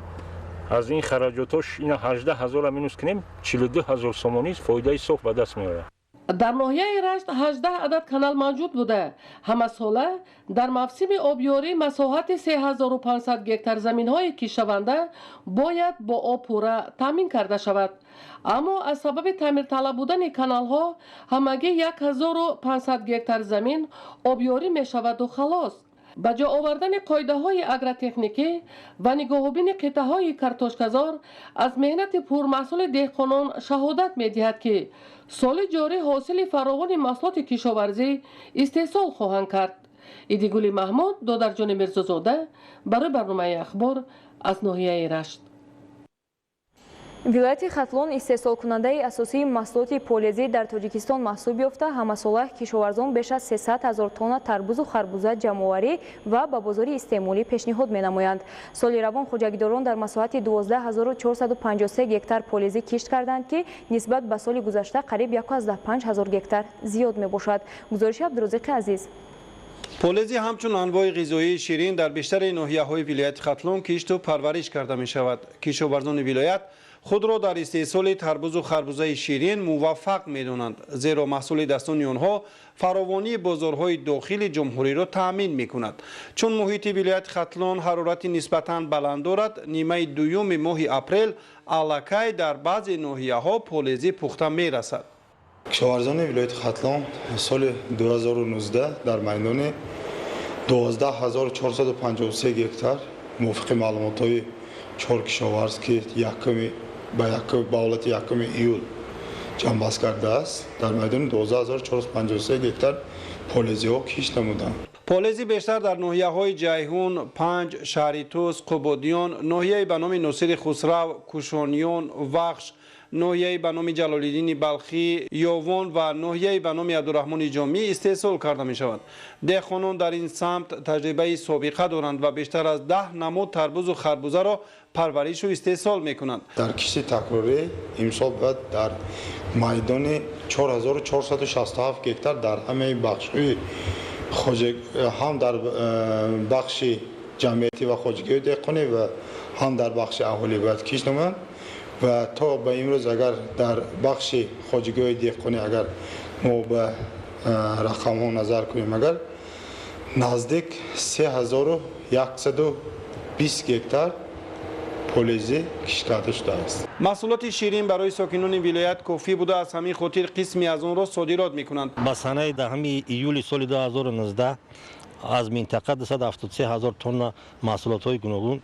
аз ин хараҷотҳо ина 18 ҳазорро минус кунем, 42 ҳазор сомонӣ фоидаи соф ба даст меояд. Дар ноҳияи Рашт 18 адад канал мавҷуд буда, ҳамасола дар мавсими обёрӣ масоҳати 3500 гектар заминҳои кишаванда бояд бо об пурра таъмин карда шавад. Аммо аз сабаби таъмирталаб будани каналҳо ҳамагӣ 1500 гектар замин обёрӣ мешаваду халос. Ба ҷо овардани қоидаҳои агротехникӣ ва нигоҳубини қитъаҳои картошказор аз меҳнати пурмаҳсули деҳқонон шаҳодат медиҳад, ки соли ҷорӣ ҳосили фаровони маҳсулоти кишоварзӣ истеҳсол хоҳанд кард. Идигули Маҳмуд, Додарҷони Мирзозода барои барномаи ахбор аз ноҳияи Рашт. Вилояти Хатлон истеҳсолкунандаи асосии маҳсулоти полезӣ дар Тоҷикистон маҳсуб ёфта, ҳамасола кишоварзон беш аз 300 ҳазор тонна тарбузу харбуза ҷамъоварӣ ва ба бозори истеъмолӣ пешниҳод менамоянд. Соли равон хоҷагидорон дар масоҳати 12 453 гектар полезӣ кишт карданд, ки нисбат ба соли гузашта қариб 1,5 ҳазор гектар зиёд мебошад. Гузориши Абдурозиқи Азиз. Полезӣ ҳамчун анвои ғизоии ширин дар бештари ноҳияҳои вилояти Хатлон кишту парвариш карда мешавад. Кишоварзони вилоят Худро дар истеҳсоли тарбузу харбузаи ширин муваффақ медонанд, зеро маҳсули дастони онҳо фаровонии бозорҳои дохили ҷумҳуриро таъмин мекунад. Чун муҳити вилояти Хатлон ҳарорати нисбатан баланд дорад, нимаи дуюми моҳи апрел аллакай дар баъзе ноҳияҳо полезӣ пухта мерасад. Кишоварзони вилояти Хатлон соли 2019 дар майдони 12453 гектар мувофиқи маълумотҳои чор кишоварз, ки ба ҳолати 1 июл ҷамъбаст кардааст, дар майдони 12453 гектар полезиҳо кишт намуданд. Полезӣ бештар дар ноҳияҳои Ҷайҳун, Панҷ, шаҳри Тӯс, Қубодиён, ноҳияи ба номи Носири Хусрав, Кушониён, Вахш, ноҳияи ба номи Ҷалолиддини Балхӣ, Ёвон ва ноҳияи ба номи Абдураҳмони Ҷомӣ истеҳсол карда мешавад. Деҳқонон дар ин самт таҷрибаи собиқа доранд ва бештар аз 10 намуд тарбузу харбузаро парваришу истеҳсол мекунанд. Дар кишти такрорӣ имсол бояд дар майдони 4467 гектар дар ҳамаи бахшҳои ҳам дар бахши ҷамъиятӣ ва хоҷагиҳои деҳқонӣ ва ҳам дар бахши аҳолӣ бояд кишт намоянд. Ва то ба имрӯз агар дар бахши хоҷагиҳои деҳқонӣ агар мо ба рақамҳо назар кунем, агар наздик 3120 гектар полезӣ кишт карда шудааст. Маҳсулоти ширин барои сокинони вилоят кофӣ буда, аз ҳамин хотир қисме аз онро содирот мекунанд. Ба санаи 10 июли соли 2019 аз минтақа 273 ҳазор тонна маҳсулотҳои гуногун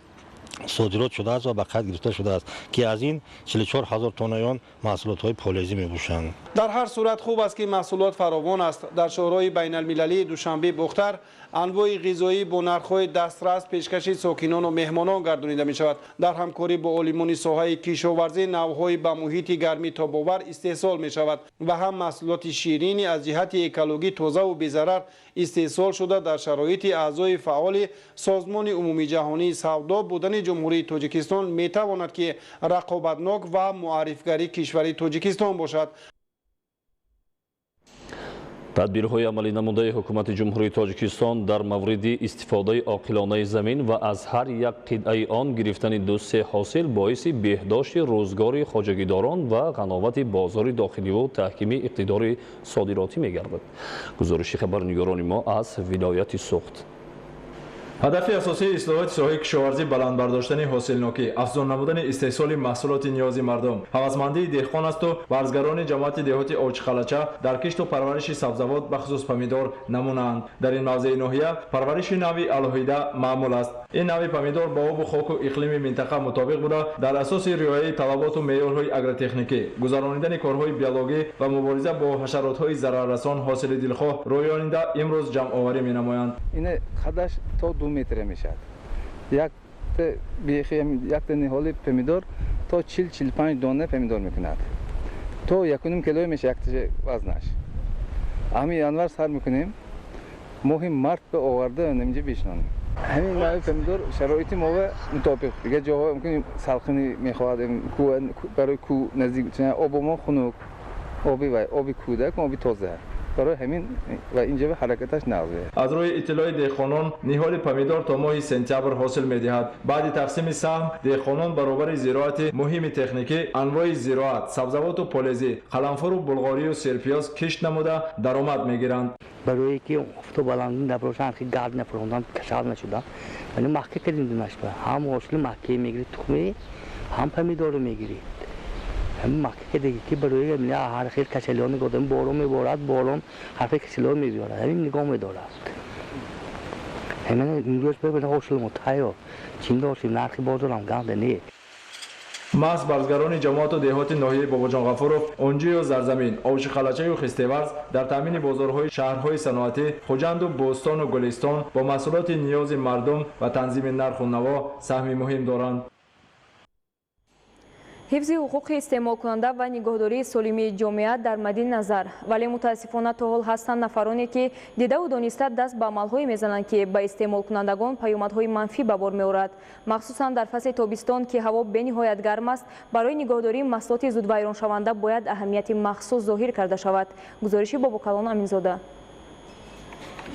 содирот шудааст ва ба қайд гирифта шудааст, ки аз ин 44 ҳазор тоннаи он маҳсулотҳои полезӣ мебошанд. Дар ҳар сурат хуб аст, ки маҳсулот фаровон аст. Дар шоҳроҳи байналмилалии Душанбе Бохтар анвои ғизоӣ бо нархҳои дастрас пешкаши сокинону меҳмонон гардонида мешавад. Дар ҳамкорӣ бо олимони соҳаи кишоварзӣ навъҳои ба муҳити гармӣ тобовар истеҳсол мешавад ва ҳам маҳсулоти ширини аз ҷиҳати экологӣ тозаву безарар истеҳсол шуда дар шароити аъзои фаъоли Созмони умумиҷаҳонии савдо будани Ҷумҳурии Тоҷикистон метавонад, ки рақобатнок ва муаррифгари кишвари Тоҷикистон бошад. Тадбирҳои амалӣ намудаи ҳукумати Ҷумҳурии Тоҷикистон дар мавриди истифодаи оқилонаи замин ва аз ҳар як қитъаи он гирифтани ду-се ҳосил боиси беҳдошти рӯзгори хоҷагидорон ва ғановати бозори дохиливу таҳкими иқтидори содиротӣ мегардад. Гузориши хабарнигорони мо аз вилояти Суғд. Ҳадафи асосии ислоҳоти соҳаи кишоварзӣ баланд бардоштани ҳосилнокӣ, афзун намудани истеҳсоли маҳсулоти ниёзи мардум, ҳавасмандии деҳқон асту варзгарони ҷамоати деҳоти Очқалача дар кишту парвариши сабзавот бахусус помидор намунаанд. Дар ин мавзеи ноҳия парвариши нави алоҳида маъмул аст. Ин нави помидор ба обу хоку иқлими минтақа мутобиқ буда, дар асоси риояи талаботу меъёрҳои агротехникӣ, гузаронидани корҳои биологӣ ва мубориза бо ҳашаротҳои зараррасон ҳосили дилхоҳ рӯёнида имрӯз ҷамъоварӣ менамоянд. Қадаш то 2 метр мешавад. Якта ниҳоли помидор то 40-45 дона помидор мекунад. То 1.5 кило мешавад якта вазнаш. Ҳамин январ сар мекунем, моҳи март ба оварда инҷа бишнонем. Ҳамин навъи помидор шароити мо мутобиқ. Дигар ҷоҳо мумкин салқинӣ мехоҳад, барои кӯ наздик, оби мо хунук, оби вай, оби кӯдак, оби тоза. Барои ҳамин ва инҷа ҳаракаташ нағз. Аз рӯи иттилои деҳқонон ниҳоли помидор то моҳи сентябр ҳосил медиҳад. Баъди тақсими саҳм деҳқонон баробари зироати муҳими техникӣ анвои зироат, сабзавоту полезӣ, қаламфуру булғорию серпиёз кишт намуда даромад мегиранд. Барое ки офтоб баланд набошанд, ки гард нафурондан, касал нашуданд, вале маҳка кардем дунашба. Ҳам ҳосили маҳкае мегирӣ тухмӣ, ҳам помидорро мегирӣ. Ҳамин маҳка кардагӣ ки барои ҳар хел касалиҳо нигоҳ дорем. Борон меборад, борон ҳар хел касалиҳо мебиёрад, ҳамин нигоҳ медорад. Ҳамин имрӯз бибинед ҳосили мо тайёр, чин дошем, нархи бозорам ганда не. Маҳз барзгарони ҷамоату деҳоти ноҳияи Бобоҷон Ғафуров, Онҷию Зарзамин, Овшиқалачаю Хистеварз дар таъмини бозорҳои шаҳрҳои саноатӣ Хуҷанду Бӯстону Гулистон бо маҳсулоти ниёзи мардум ва танзими нарху наво саҳми муҳим доранд. Ҳифзи ҳуқуқи истеъмолкунанда ва нигоҳдории солимии ҷомеа дар мадди назар. Вале мутаассифона то ҳол ҳастанд нафароне, ки дидаву дониста даст ба амалҳое мезананд, ки ба истеъмолкунандагон паёмадҳои манфӣ ба бор меорад. Махсусан дар фасли тобистон, ки ҳаво бениҳоят гарм аст, барои нигоҳдории маҳсулоти зудвайроншаванда бояд аҳамияти махсус зоҳир карда шавад. Гузориши Бобокалон Аминзода.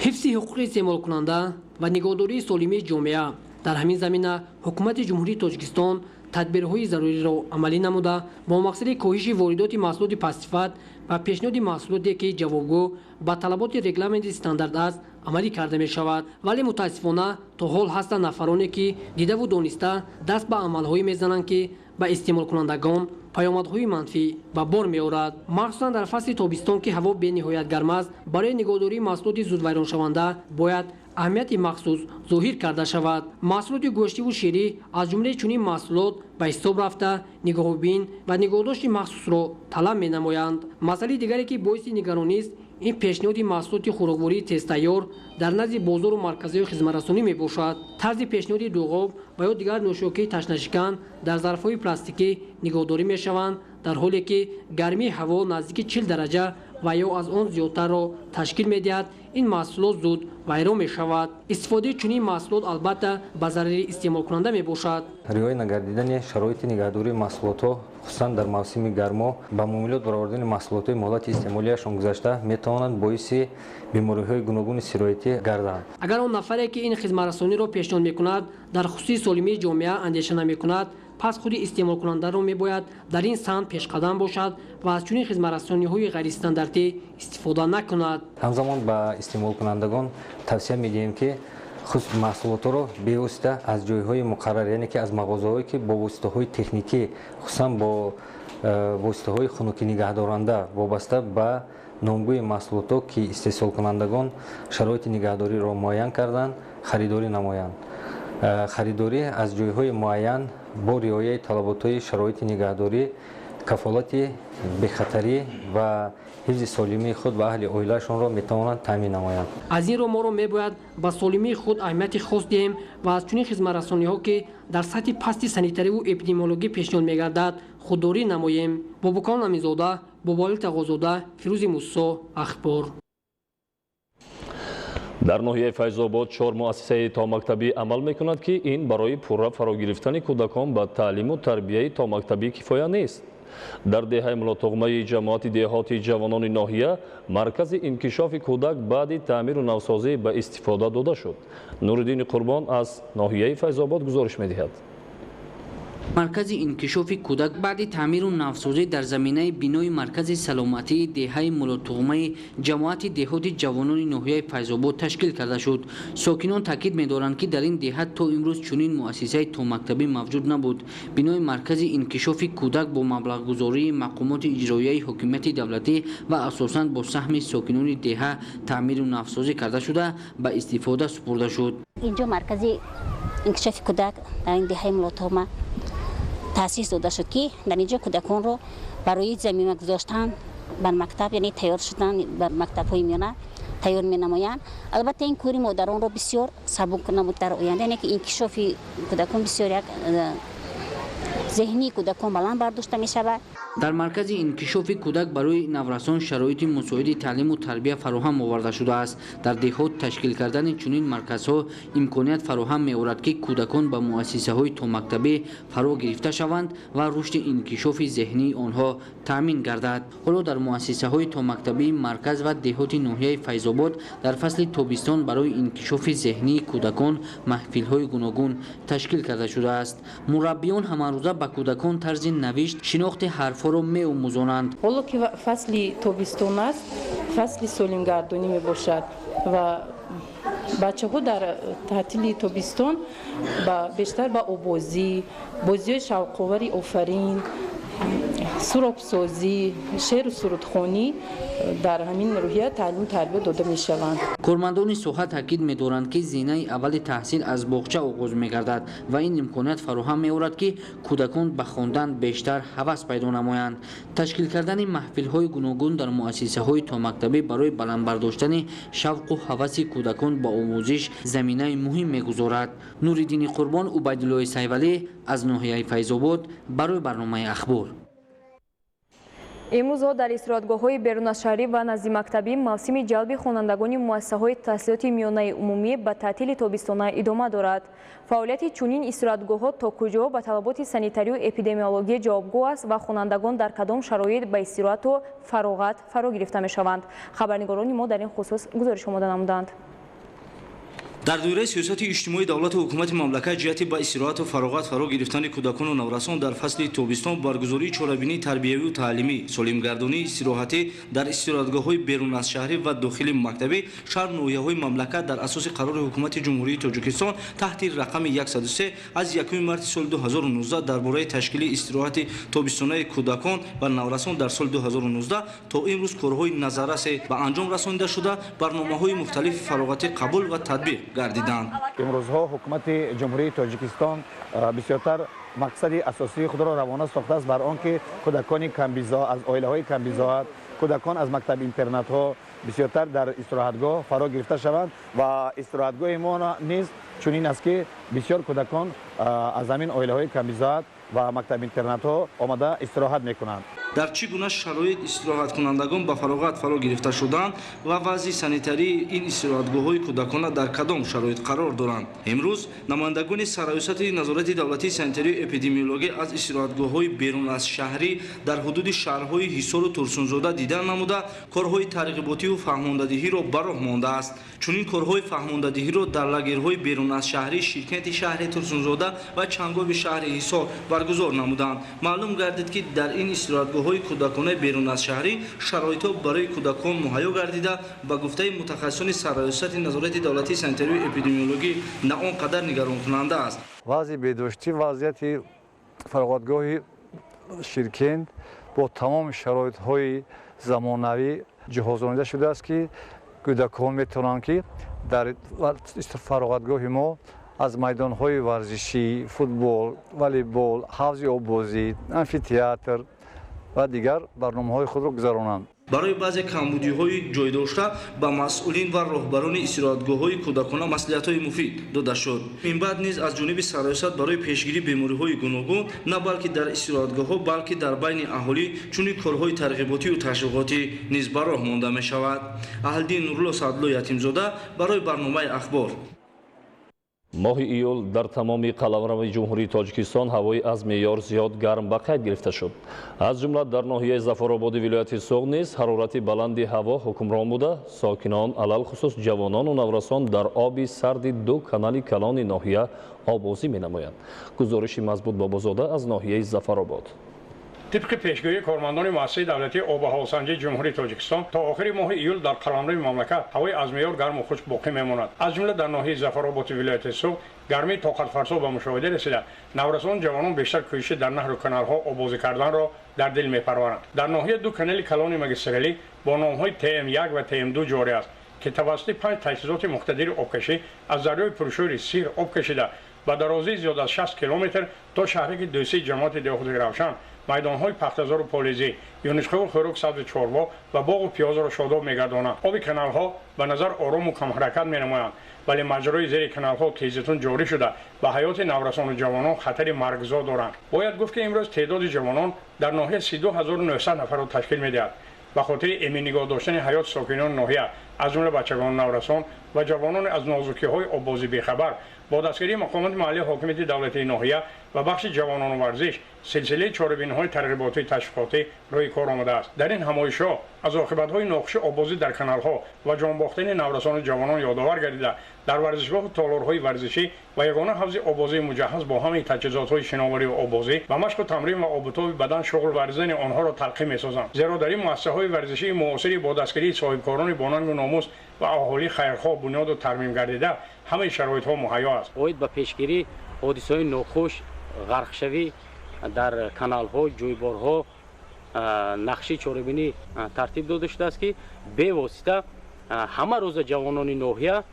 Ҳифзи ҳуқуқи истеъмолкунанда ва нигоҳдории солимии ҷомеа дар ҳамин замина ҳукумати Ҷумҳурии Тоҷикистон тадбирҳои заруриро амалӣ намуда, бо мақсади коҳиши воридоти маҳсулоти пастсифат ва пешниҳоди маҳсулоте, ки ҷавобгӯ ба талаботи регламенти стандарт аст, амалӣ карда мешавад. Вале мутаассифона то ҳол ҳастанд нафароне, ки дидаву дониста даст ба амалҳое мезананд, ки ба истеъмолкунандагон паёмадҳои манфӣ ба бор меорад. Махсусан дар фасли тобистон, ки ҳаво бениҳоят гарм аст, барои нигоҳдории маҳсулоти зудвайроншаванда бояд аҳамияти махсус зоҳир карда шавад. Маҳсулоти гӯштиву ширӣ аз ҷумлаи чунин маҳсулот ба ҳисоб рафта, нигоҳубин ва нигоҳдошти махсусро талаб менамоянд. Масъалаи дигаре, ки боиси нигаронист, ин пешниҳоди маҳсулоти хӯроквории тезтайёр дар назди бозору марказҳои хизматрасонӣ мебошад. Тарзи пешниҳоди дуғоб ва ё дигар нӯшокии ташнашикан дар зарфҳои пластикӣ нигоҳдорӣ мешаванд, дар ҳоле ки гармии ҳаво наздики 40 дараҷа ва ё аз он зиёдтарро ташкил медиҳад, ин маҳсулот зуд вайрон мешавад. Истифодаи чунин маҳсулот албатта ба зарари истеъмолкунанда мебошад. Риоя нагардидани шароити нигаҳдории маҳсулотҳо, хусусан дар мавсими гармо, ба муомилот баровардани маҳсулотҳои муҳлати истеъмолиашон гузашта метавонанд боиси бемориҳои гуногуни сироятӣ гарданд. Агар он нафаре, ки ин хизматрасониро пешниҳод мекунад, дар хусуси солимии ҷомеа андеша намекунад, пас худи истеъмолкунандаро мебояд дар ин самт пешқадам бошад ва аз чунин хизматрасониҳои ғайристандартӣ истифода накунад. Ҳамзамон ба истеъмолкунандагон тавсия медиҳем, ки маҳсулотҳоро бевосита аз ҷойҳои муқаррар, яъне ки аз мағозаҳое, ки бо воситаҳои техникӣ, хусусан бо воситаҳои хунукинигаҳдоранда вобаста ба номгӯи маҳсулотҳо, ки истеҳсолкунандагон шароити нигаҳдориро муайян карданд, харидорӣ намоянд. Харидорӣ аз ҷойҳои муайян бо риояи талаботҳои шароити нигаҳдорӣ кафолати бехатарӣ ва ҳифзи солимии худ ва аҳли оилаашонро метавонанд таъмин намоянд. Аз ин рӯ моро мебояд ба солимии худ аҳамияти хос диҳем ва аз чунин хизматрасониҳо, ки дар сатҳи пасти санитариву эпидемиологӣ пешниҳод мегардад, худдорӣ намоем. Бобукон Аминзода, Бобоали Тағозода, Фирӯзи Мусо, Ахбор. Дар ноҳияи Файзобод 4 муассисаи томактабӣ амал мекунад, ки ин барои пурра фаро гирифтани кӯдакон ба таълиму тарбияи томактабӣ кифоя нест. Дар деҳаи Мулотуғмаи ҷамоати деҳоти ҷавонони ноҳия маркази инкишофи кӯдак баъди таъмиру навсозӣ ба истифода дода шуд. Нуриддини Қурбон аз ноҳияи Файзобод гузориш медиҳад. Маркази инкишофи кӯдак баъди таъмиру навсозӣ дар заминаи бинои маркази саломатии деҳаи Мулотуғмаи ҷамоати деҳоти ҷавонони ноҳияи Файзобод ташкил карда шуд. Сокинон таъкид медоранд, ки дар ин деҳа то имрӯз чунин муассисаи томактабӣ мавҷуд набуд. Бинои маркази инкишофи кӯдак бо маблағгузории мақомоти иҷроияи ҳокимияти давлатӣ ва асосан бо саҳми сокинони деҳа таъмиру навсозӣ карда шуда, ба истифода супурда шуд. Инҷо маркази инкишофи кӯдак дар ин деҳаи Мулотуғма таъсис дода шуд, ки дар инҷо кӯдаконро барои замима гузоштан бар мактаб, яъне тайёр шудан бар мактабҳои миёна тайёр менамоянд. Албатта ин кори модаронро бисёр сабук намуд дар оянда, яъне ки инкишофи кӯдакон бисёр як зеҳнии кӯдакон баланд бардошта мешавад. Дар маркази инкишофи кӯдак барои наврасон шароити мусоиди таълиму тарбия фароҳам оварда шудааст. Дар деҳот ташкил кардани чунин марказҳо имконият фароҳам меорад, ки кӯдакон ба муассисаҳои томактабӣ фаро гирифта шаванд ва рушди инкишофи зеҳнии онҳо таъмин гардад. Ҳоло дар муассисаҳои томактабии марказ ва деҳоти ноҳияи Файзобод дар фасли тобистон барои инкишофи зеҳнии кӯдакон маҳфилҳои гуногун ташкил карда шудааст. Мураббиён ҳамарӯза ба кӯдакон тарзи навишт, шинохти ҳарфҳо меомӯзонанд. Ҳоло ки фасли тобистон аст, фасли солимгардонӣ мебошад ва бачаҳо дар таътили тобистон бештар ба обозӣ, бозиҳои шавқовари офарин, суробсозӣ, шеъру сурудхонӣ дар ҳамин рӯҳия таълиму тарбия дода мешаванд. Кормандони соҳа таъкид медоранд, ки зинаи аввали таҳсил аз боғча оғоз мегардад ва ин имконият фароҳам меорад, ки кӯдакон ба хондан бештар ҳавас пайдо намоянд. Ташкил кардани маҳфилҳои гуногун дар муассисаҳои томактабӣ барои баланд бардоштани шавқу ҳаваси кӯдакон ба омӯзиш заминаи муҳим мегузорад. Нуриддини Қурбон, Убайдуллои Сайвалӣ аз ноҳияи Файзобод барои барномаи Ахбор. Имрӯзҳо дар истироҳатгоҳҳои беруназшаҳрӣ ва наздимактабӣ мавсими ҷалби хонандагони муассисаҳои таҳсилоти миёнаи умумӣ ба таътили тобистона идома дорад. Фаъолияти чунин истироҳатгоҳҳо то куҷо ба талаботи санитарию эпидемиологӣ ҷавобгӯ аст ва хонандагон дар кадом шароит ба истироҳату фароғат фаро гирифта мешаванд? Хабарнигорони мо дар ин хусус гузориш омода намуданд. Дар доираи сиёсати иҷтимоии давлату ҳукумати мамлакат ҷиҳати ба истироҳату фароғат фаро гирифтани кӯдакону наврасон дар фасли тобистон, баргузории чорабинии тарбиявию таълимӣ, солимгардонии истироҳатӣ дар истироҳатгоҳҳои берун аз шаҳрӣ ва дохили мактабӣ шаҳру ноҳияҳои мамлакат дар асоси қарори ҳукумати Ҷумҳурии Тоҷикистон таҳти рақами 103 аз 1 марти соли 2019 дар бораи ташкили истироҳати тобистонаи кӯдакон ва наврасон дар соли 2019 то имрӯз корҳои назаррасе ба анҷом расонида шуда, барномаҳои мухталифи фароғатӣ қабул ва татбиқ гардиданд. Имрӯзҳо ҳукумати Ҷумҳурии Тоҷикистон бисёртар мақсади асосии худро равона сохтааст бар он ки кӯдакони камбизоат аз оилаҳои камбизоат, кӯдакон аз мактаб интернатҳо бисёртар дар истироҳатгоҳ фаро гирифта шаванд ва истироҳатгоҳи мо низ чунин аст, ки бисёр кӯдакон аз ҳамин оилаҳои камбизоат ва мактаб интернатҳо омада истироҳат мекунанд. Дар чӣ гуна шароит истироҳаткунандагон ба фароғат фаро гирифта шуданд ва вазъи санитарии ин истироҳатгоҳҳои кӯдакона дар кадом шароит қарор доранд? Имрӯз намояндагони Сарраёсати назорати давлатии санитарию эпидемиологӣ аз истироҳатгоҳҳои берун аз шаҳрӣ дар ҳудуди шаҳрҳои Ҳисору Турсунзода дидан намуда, корҳои тарғиботиву фаҳмондадиҳиро ба роҳ мондааст. Чунин корҳои фаҳмондадиҳиро дар лагерҳои берун аз шаҳрӣ Ширкенти шаҳри Турсунзода ва Чангови шаҳри Ҳисор баргузор намуданд. Маълум гардид, ки дар ин истироҳатгоҳҳои кӯдаконаи берун аз шаҳрӣ шароитҳо барои кӯдакон муҳайё гардида, ба гуфтаи мутахассисони Сарраёсати назорати давлатии санитарию эпидемиологӣ на он қадар нигаронкунанда аст. Вазъи беҳдоштӣ, вазъияти фароғатгоҳи Ширкент бо тамоми шароитҳои замонавӣ ҷиҳозонида шудааст, ки кӯдакон метавонанд, ки дар фароғатгоҳи мо аз майдонҳои варзишӣ, футбол, волейбол, ҳавзи оббозӣ, амфитеатр ва дигар барномаҳои худро гузаронанд. Барои баъзе камбудиҳои ҷой дошта ба масъулин ва роҳбарони истироҳатгоҳҳои кӯдакона маслиҳатҳои муфид дода шуд. Минбаъд низ аз ҷониби Сарраёсат барои пешгирии бемориҳои гуногун на балки дар истироҳатгоҳҳо, балки дар байни аҳолӣ чунин корҳои тарғиботию ташвиқотӣ низ ба роҳ монда мешавад. Аҳлиддин Нурулло, Саъдулло Ятимзода барои барномаи Ахбор. Моҳи июл дар тамоми қаламрави Ҷумҳурии Тоҷикистон ҳавои аз меъёр зиёд гарм ба қайд гирифта шуд. Аз ҷумла дар ноҳияи Зафарободи вилояти Суғд низ ҳарорати баланди ҳаво ҳукмрон буда, сокинон, алалхусус ҷавонону наврасон дар оби сарди ду канали калони ноҳия обозӣ менамоянд. Гузориши Мазбут Бобозода аз ноҳияи Зафаробод. Тибқи пешгӯии кормандони муассисаи давлатии обуҳавосанҷии Ҷумҳурии Тоҷикистон, то охири моҳи июл дар қаламрави мамлакат ҳавои аз меъёр гарму хушк боқӣ мемонад. Аз ҷумла дар ноҳияи Зафарободи вилояти Суғд гармии тоқатфарсо ба мушоҳида расида, наврасону ҷавонон бештар кӯшиши дар наҳру каналҳо обозӣ карданро дар дил мепарваранд. Дар ноҳия ду канали калони магистралӣ бо номҳои ТМ1 ва ТМ2 ҷорӣ аст, ки тавассути панҷ таҷҳизоти муқтадири обкашӣ аз дарёи пуршӯри Сир об кашида ба дарозии зиёд аз 60 километр то шаҳраки Дӯсии ҷамоати деҳоти Равшан майдонҳои пахтазору полизӣ, юнучқаву хӯрок, сабзи чорво ва боғу пиёзро шодоб мегардонанд. Оби каналҳо ба назар орому камҳаракат менамоянд, вале маҷрои зери каналҳо тезитун ҷорӣ шуда, ба ҳаёти наврасону ҷавонон хатари маргзо доранд. Бояд гуфт, ки имрӯз теъдоди ҷавонон дар ноҳия 32 900 нафарро ташкил медиҳад. Ба хотири эмин нигоҳ доштани ҳаёти сокинони ноҳия, аз ҷумла бачагону наврасон ва ҷавонони аз нозукиҳои оббозӣ бехабар, бо дастгирии мақомоти маҳаллии ҳокимияти давлатии ноҳия ва бахши ҷавонону варзиш силсилаи чорабиниҳои тарғиботию ташвиқотӣ рӯи кор омадааст. Дар ин ҳамоишҳо аз оқибатҳои нохуши оббозӣ дар каналҳо ва ҷонбохтани наврасону ҷавонон ёдовар гардида, дар варзишгоҳу толорҳои варзишӣ ва ягона ҳавзи оббозии муҷаҳҳаз бо ҳамаи таҷҳизотҳои шиноворию оббозӣ ба машқу тамрин ва обутоби бадан шуғл варзидани онҳоро талқин месозанд. Зеро дар ин муассисаҳои варзишии муосири бо дастгирии соҳибкорони бонангу номус ва аҳолии хайрхоҳ бунёду тармим гардида, ҳамаи шароитҳо муҳайё аст. Оид ба пешгирӣ ҳодисаҳои нохуш, ғарқшавӣ дар каналҳо, ҷӯйборҳо нақши чорабинӣ тартиб дода шудааст, ки бевосита ҳама рӯза ҷавонони ноҳия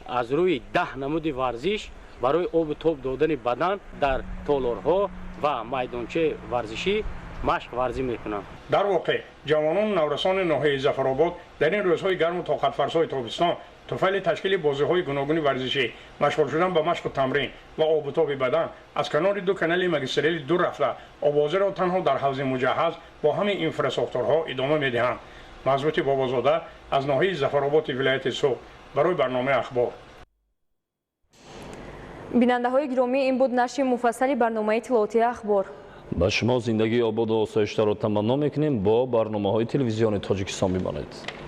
аз рӯи 10 намуди варзиш барои обу тоб додани бадан дар толорҳо ва майдончаи варзишӣ машқ варзӣ мекунанд. Дар воқеъ, ҷавонону наврасони ноҳияи Зафаробод дар ин рӯзҳои гарму тоқатфарсои тобистон туфайли ташкили бозиҳои гуногуни варзишӣ, машғул шудан ба машқу тамрин ва обутоби бадан, аз канори ду канали магистралӣ дур рафта, обозиро танҳо дар ҳавзи муҷаҳҳаз бо ҳамаи инфрасохторҳо идома медиҳанд. Мазбути Бобозода аз ноҳияи Зафарободи вилояти Суғд барои барномаи Ахбор. Бинандаҳои гиромӣ, ин буд нашри муфассали барномаи иттилоотии Ахбор. Ба шумо зиндагии ободу осоиштаро таманно мекунем. Бо барномаҳои Телевизиони Тоҷикистон бимонед.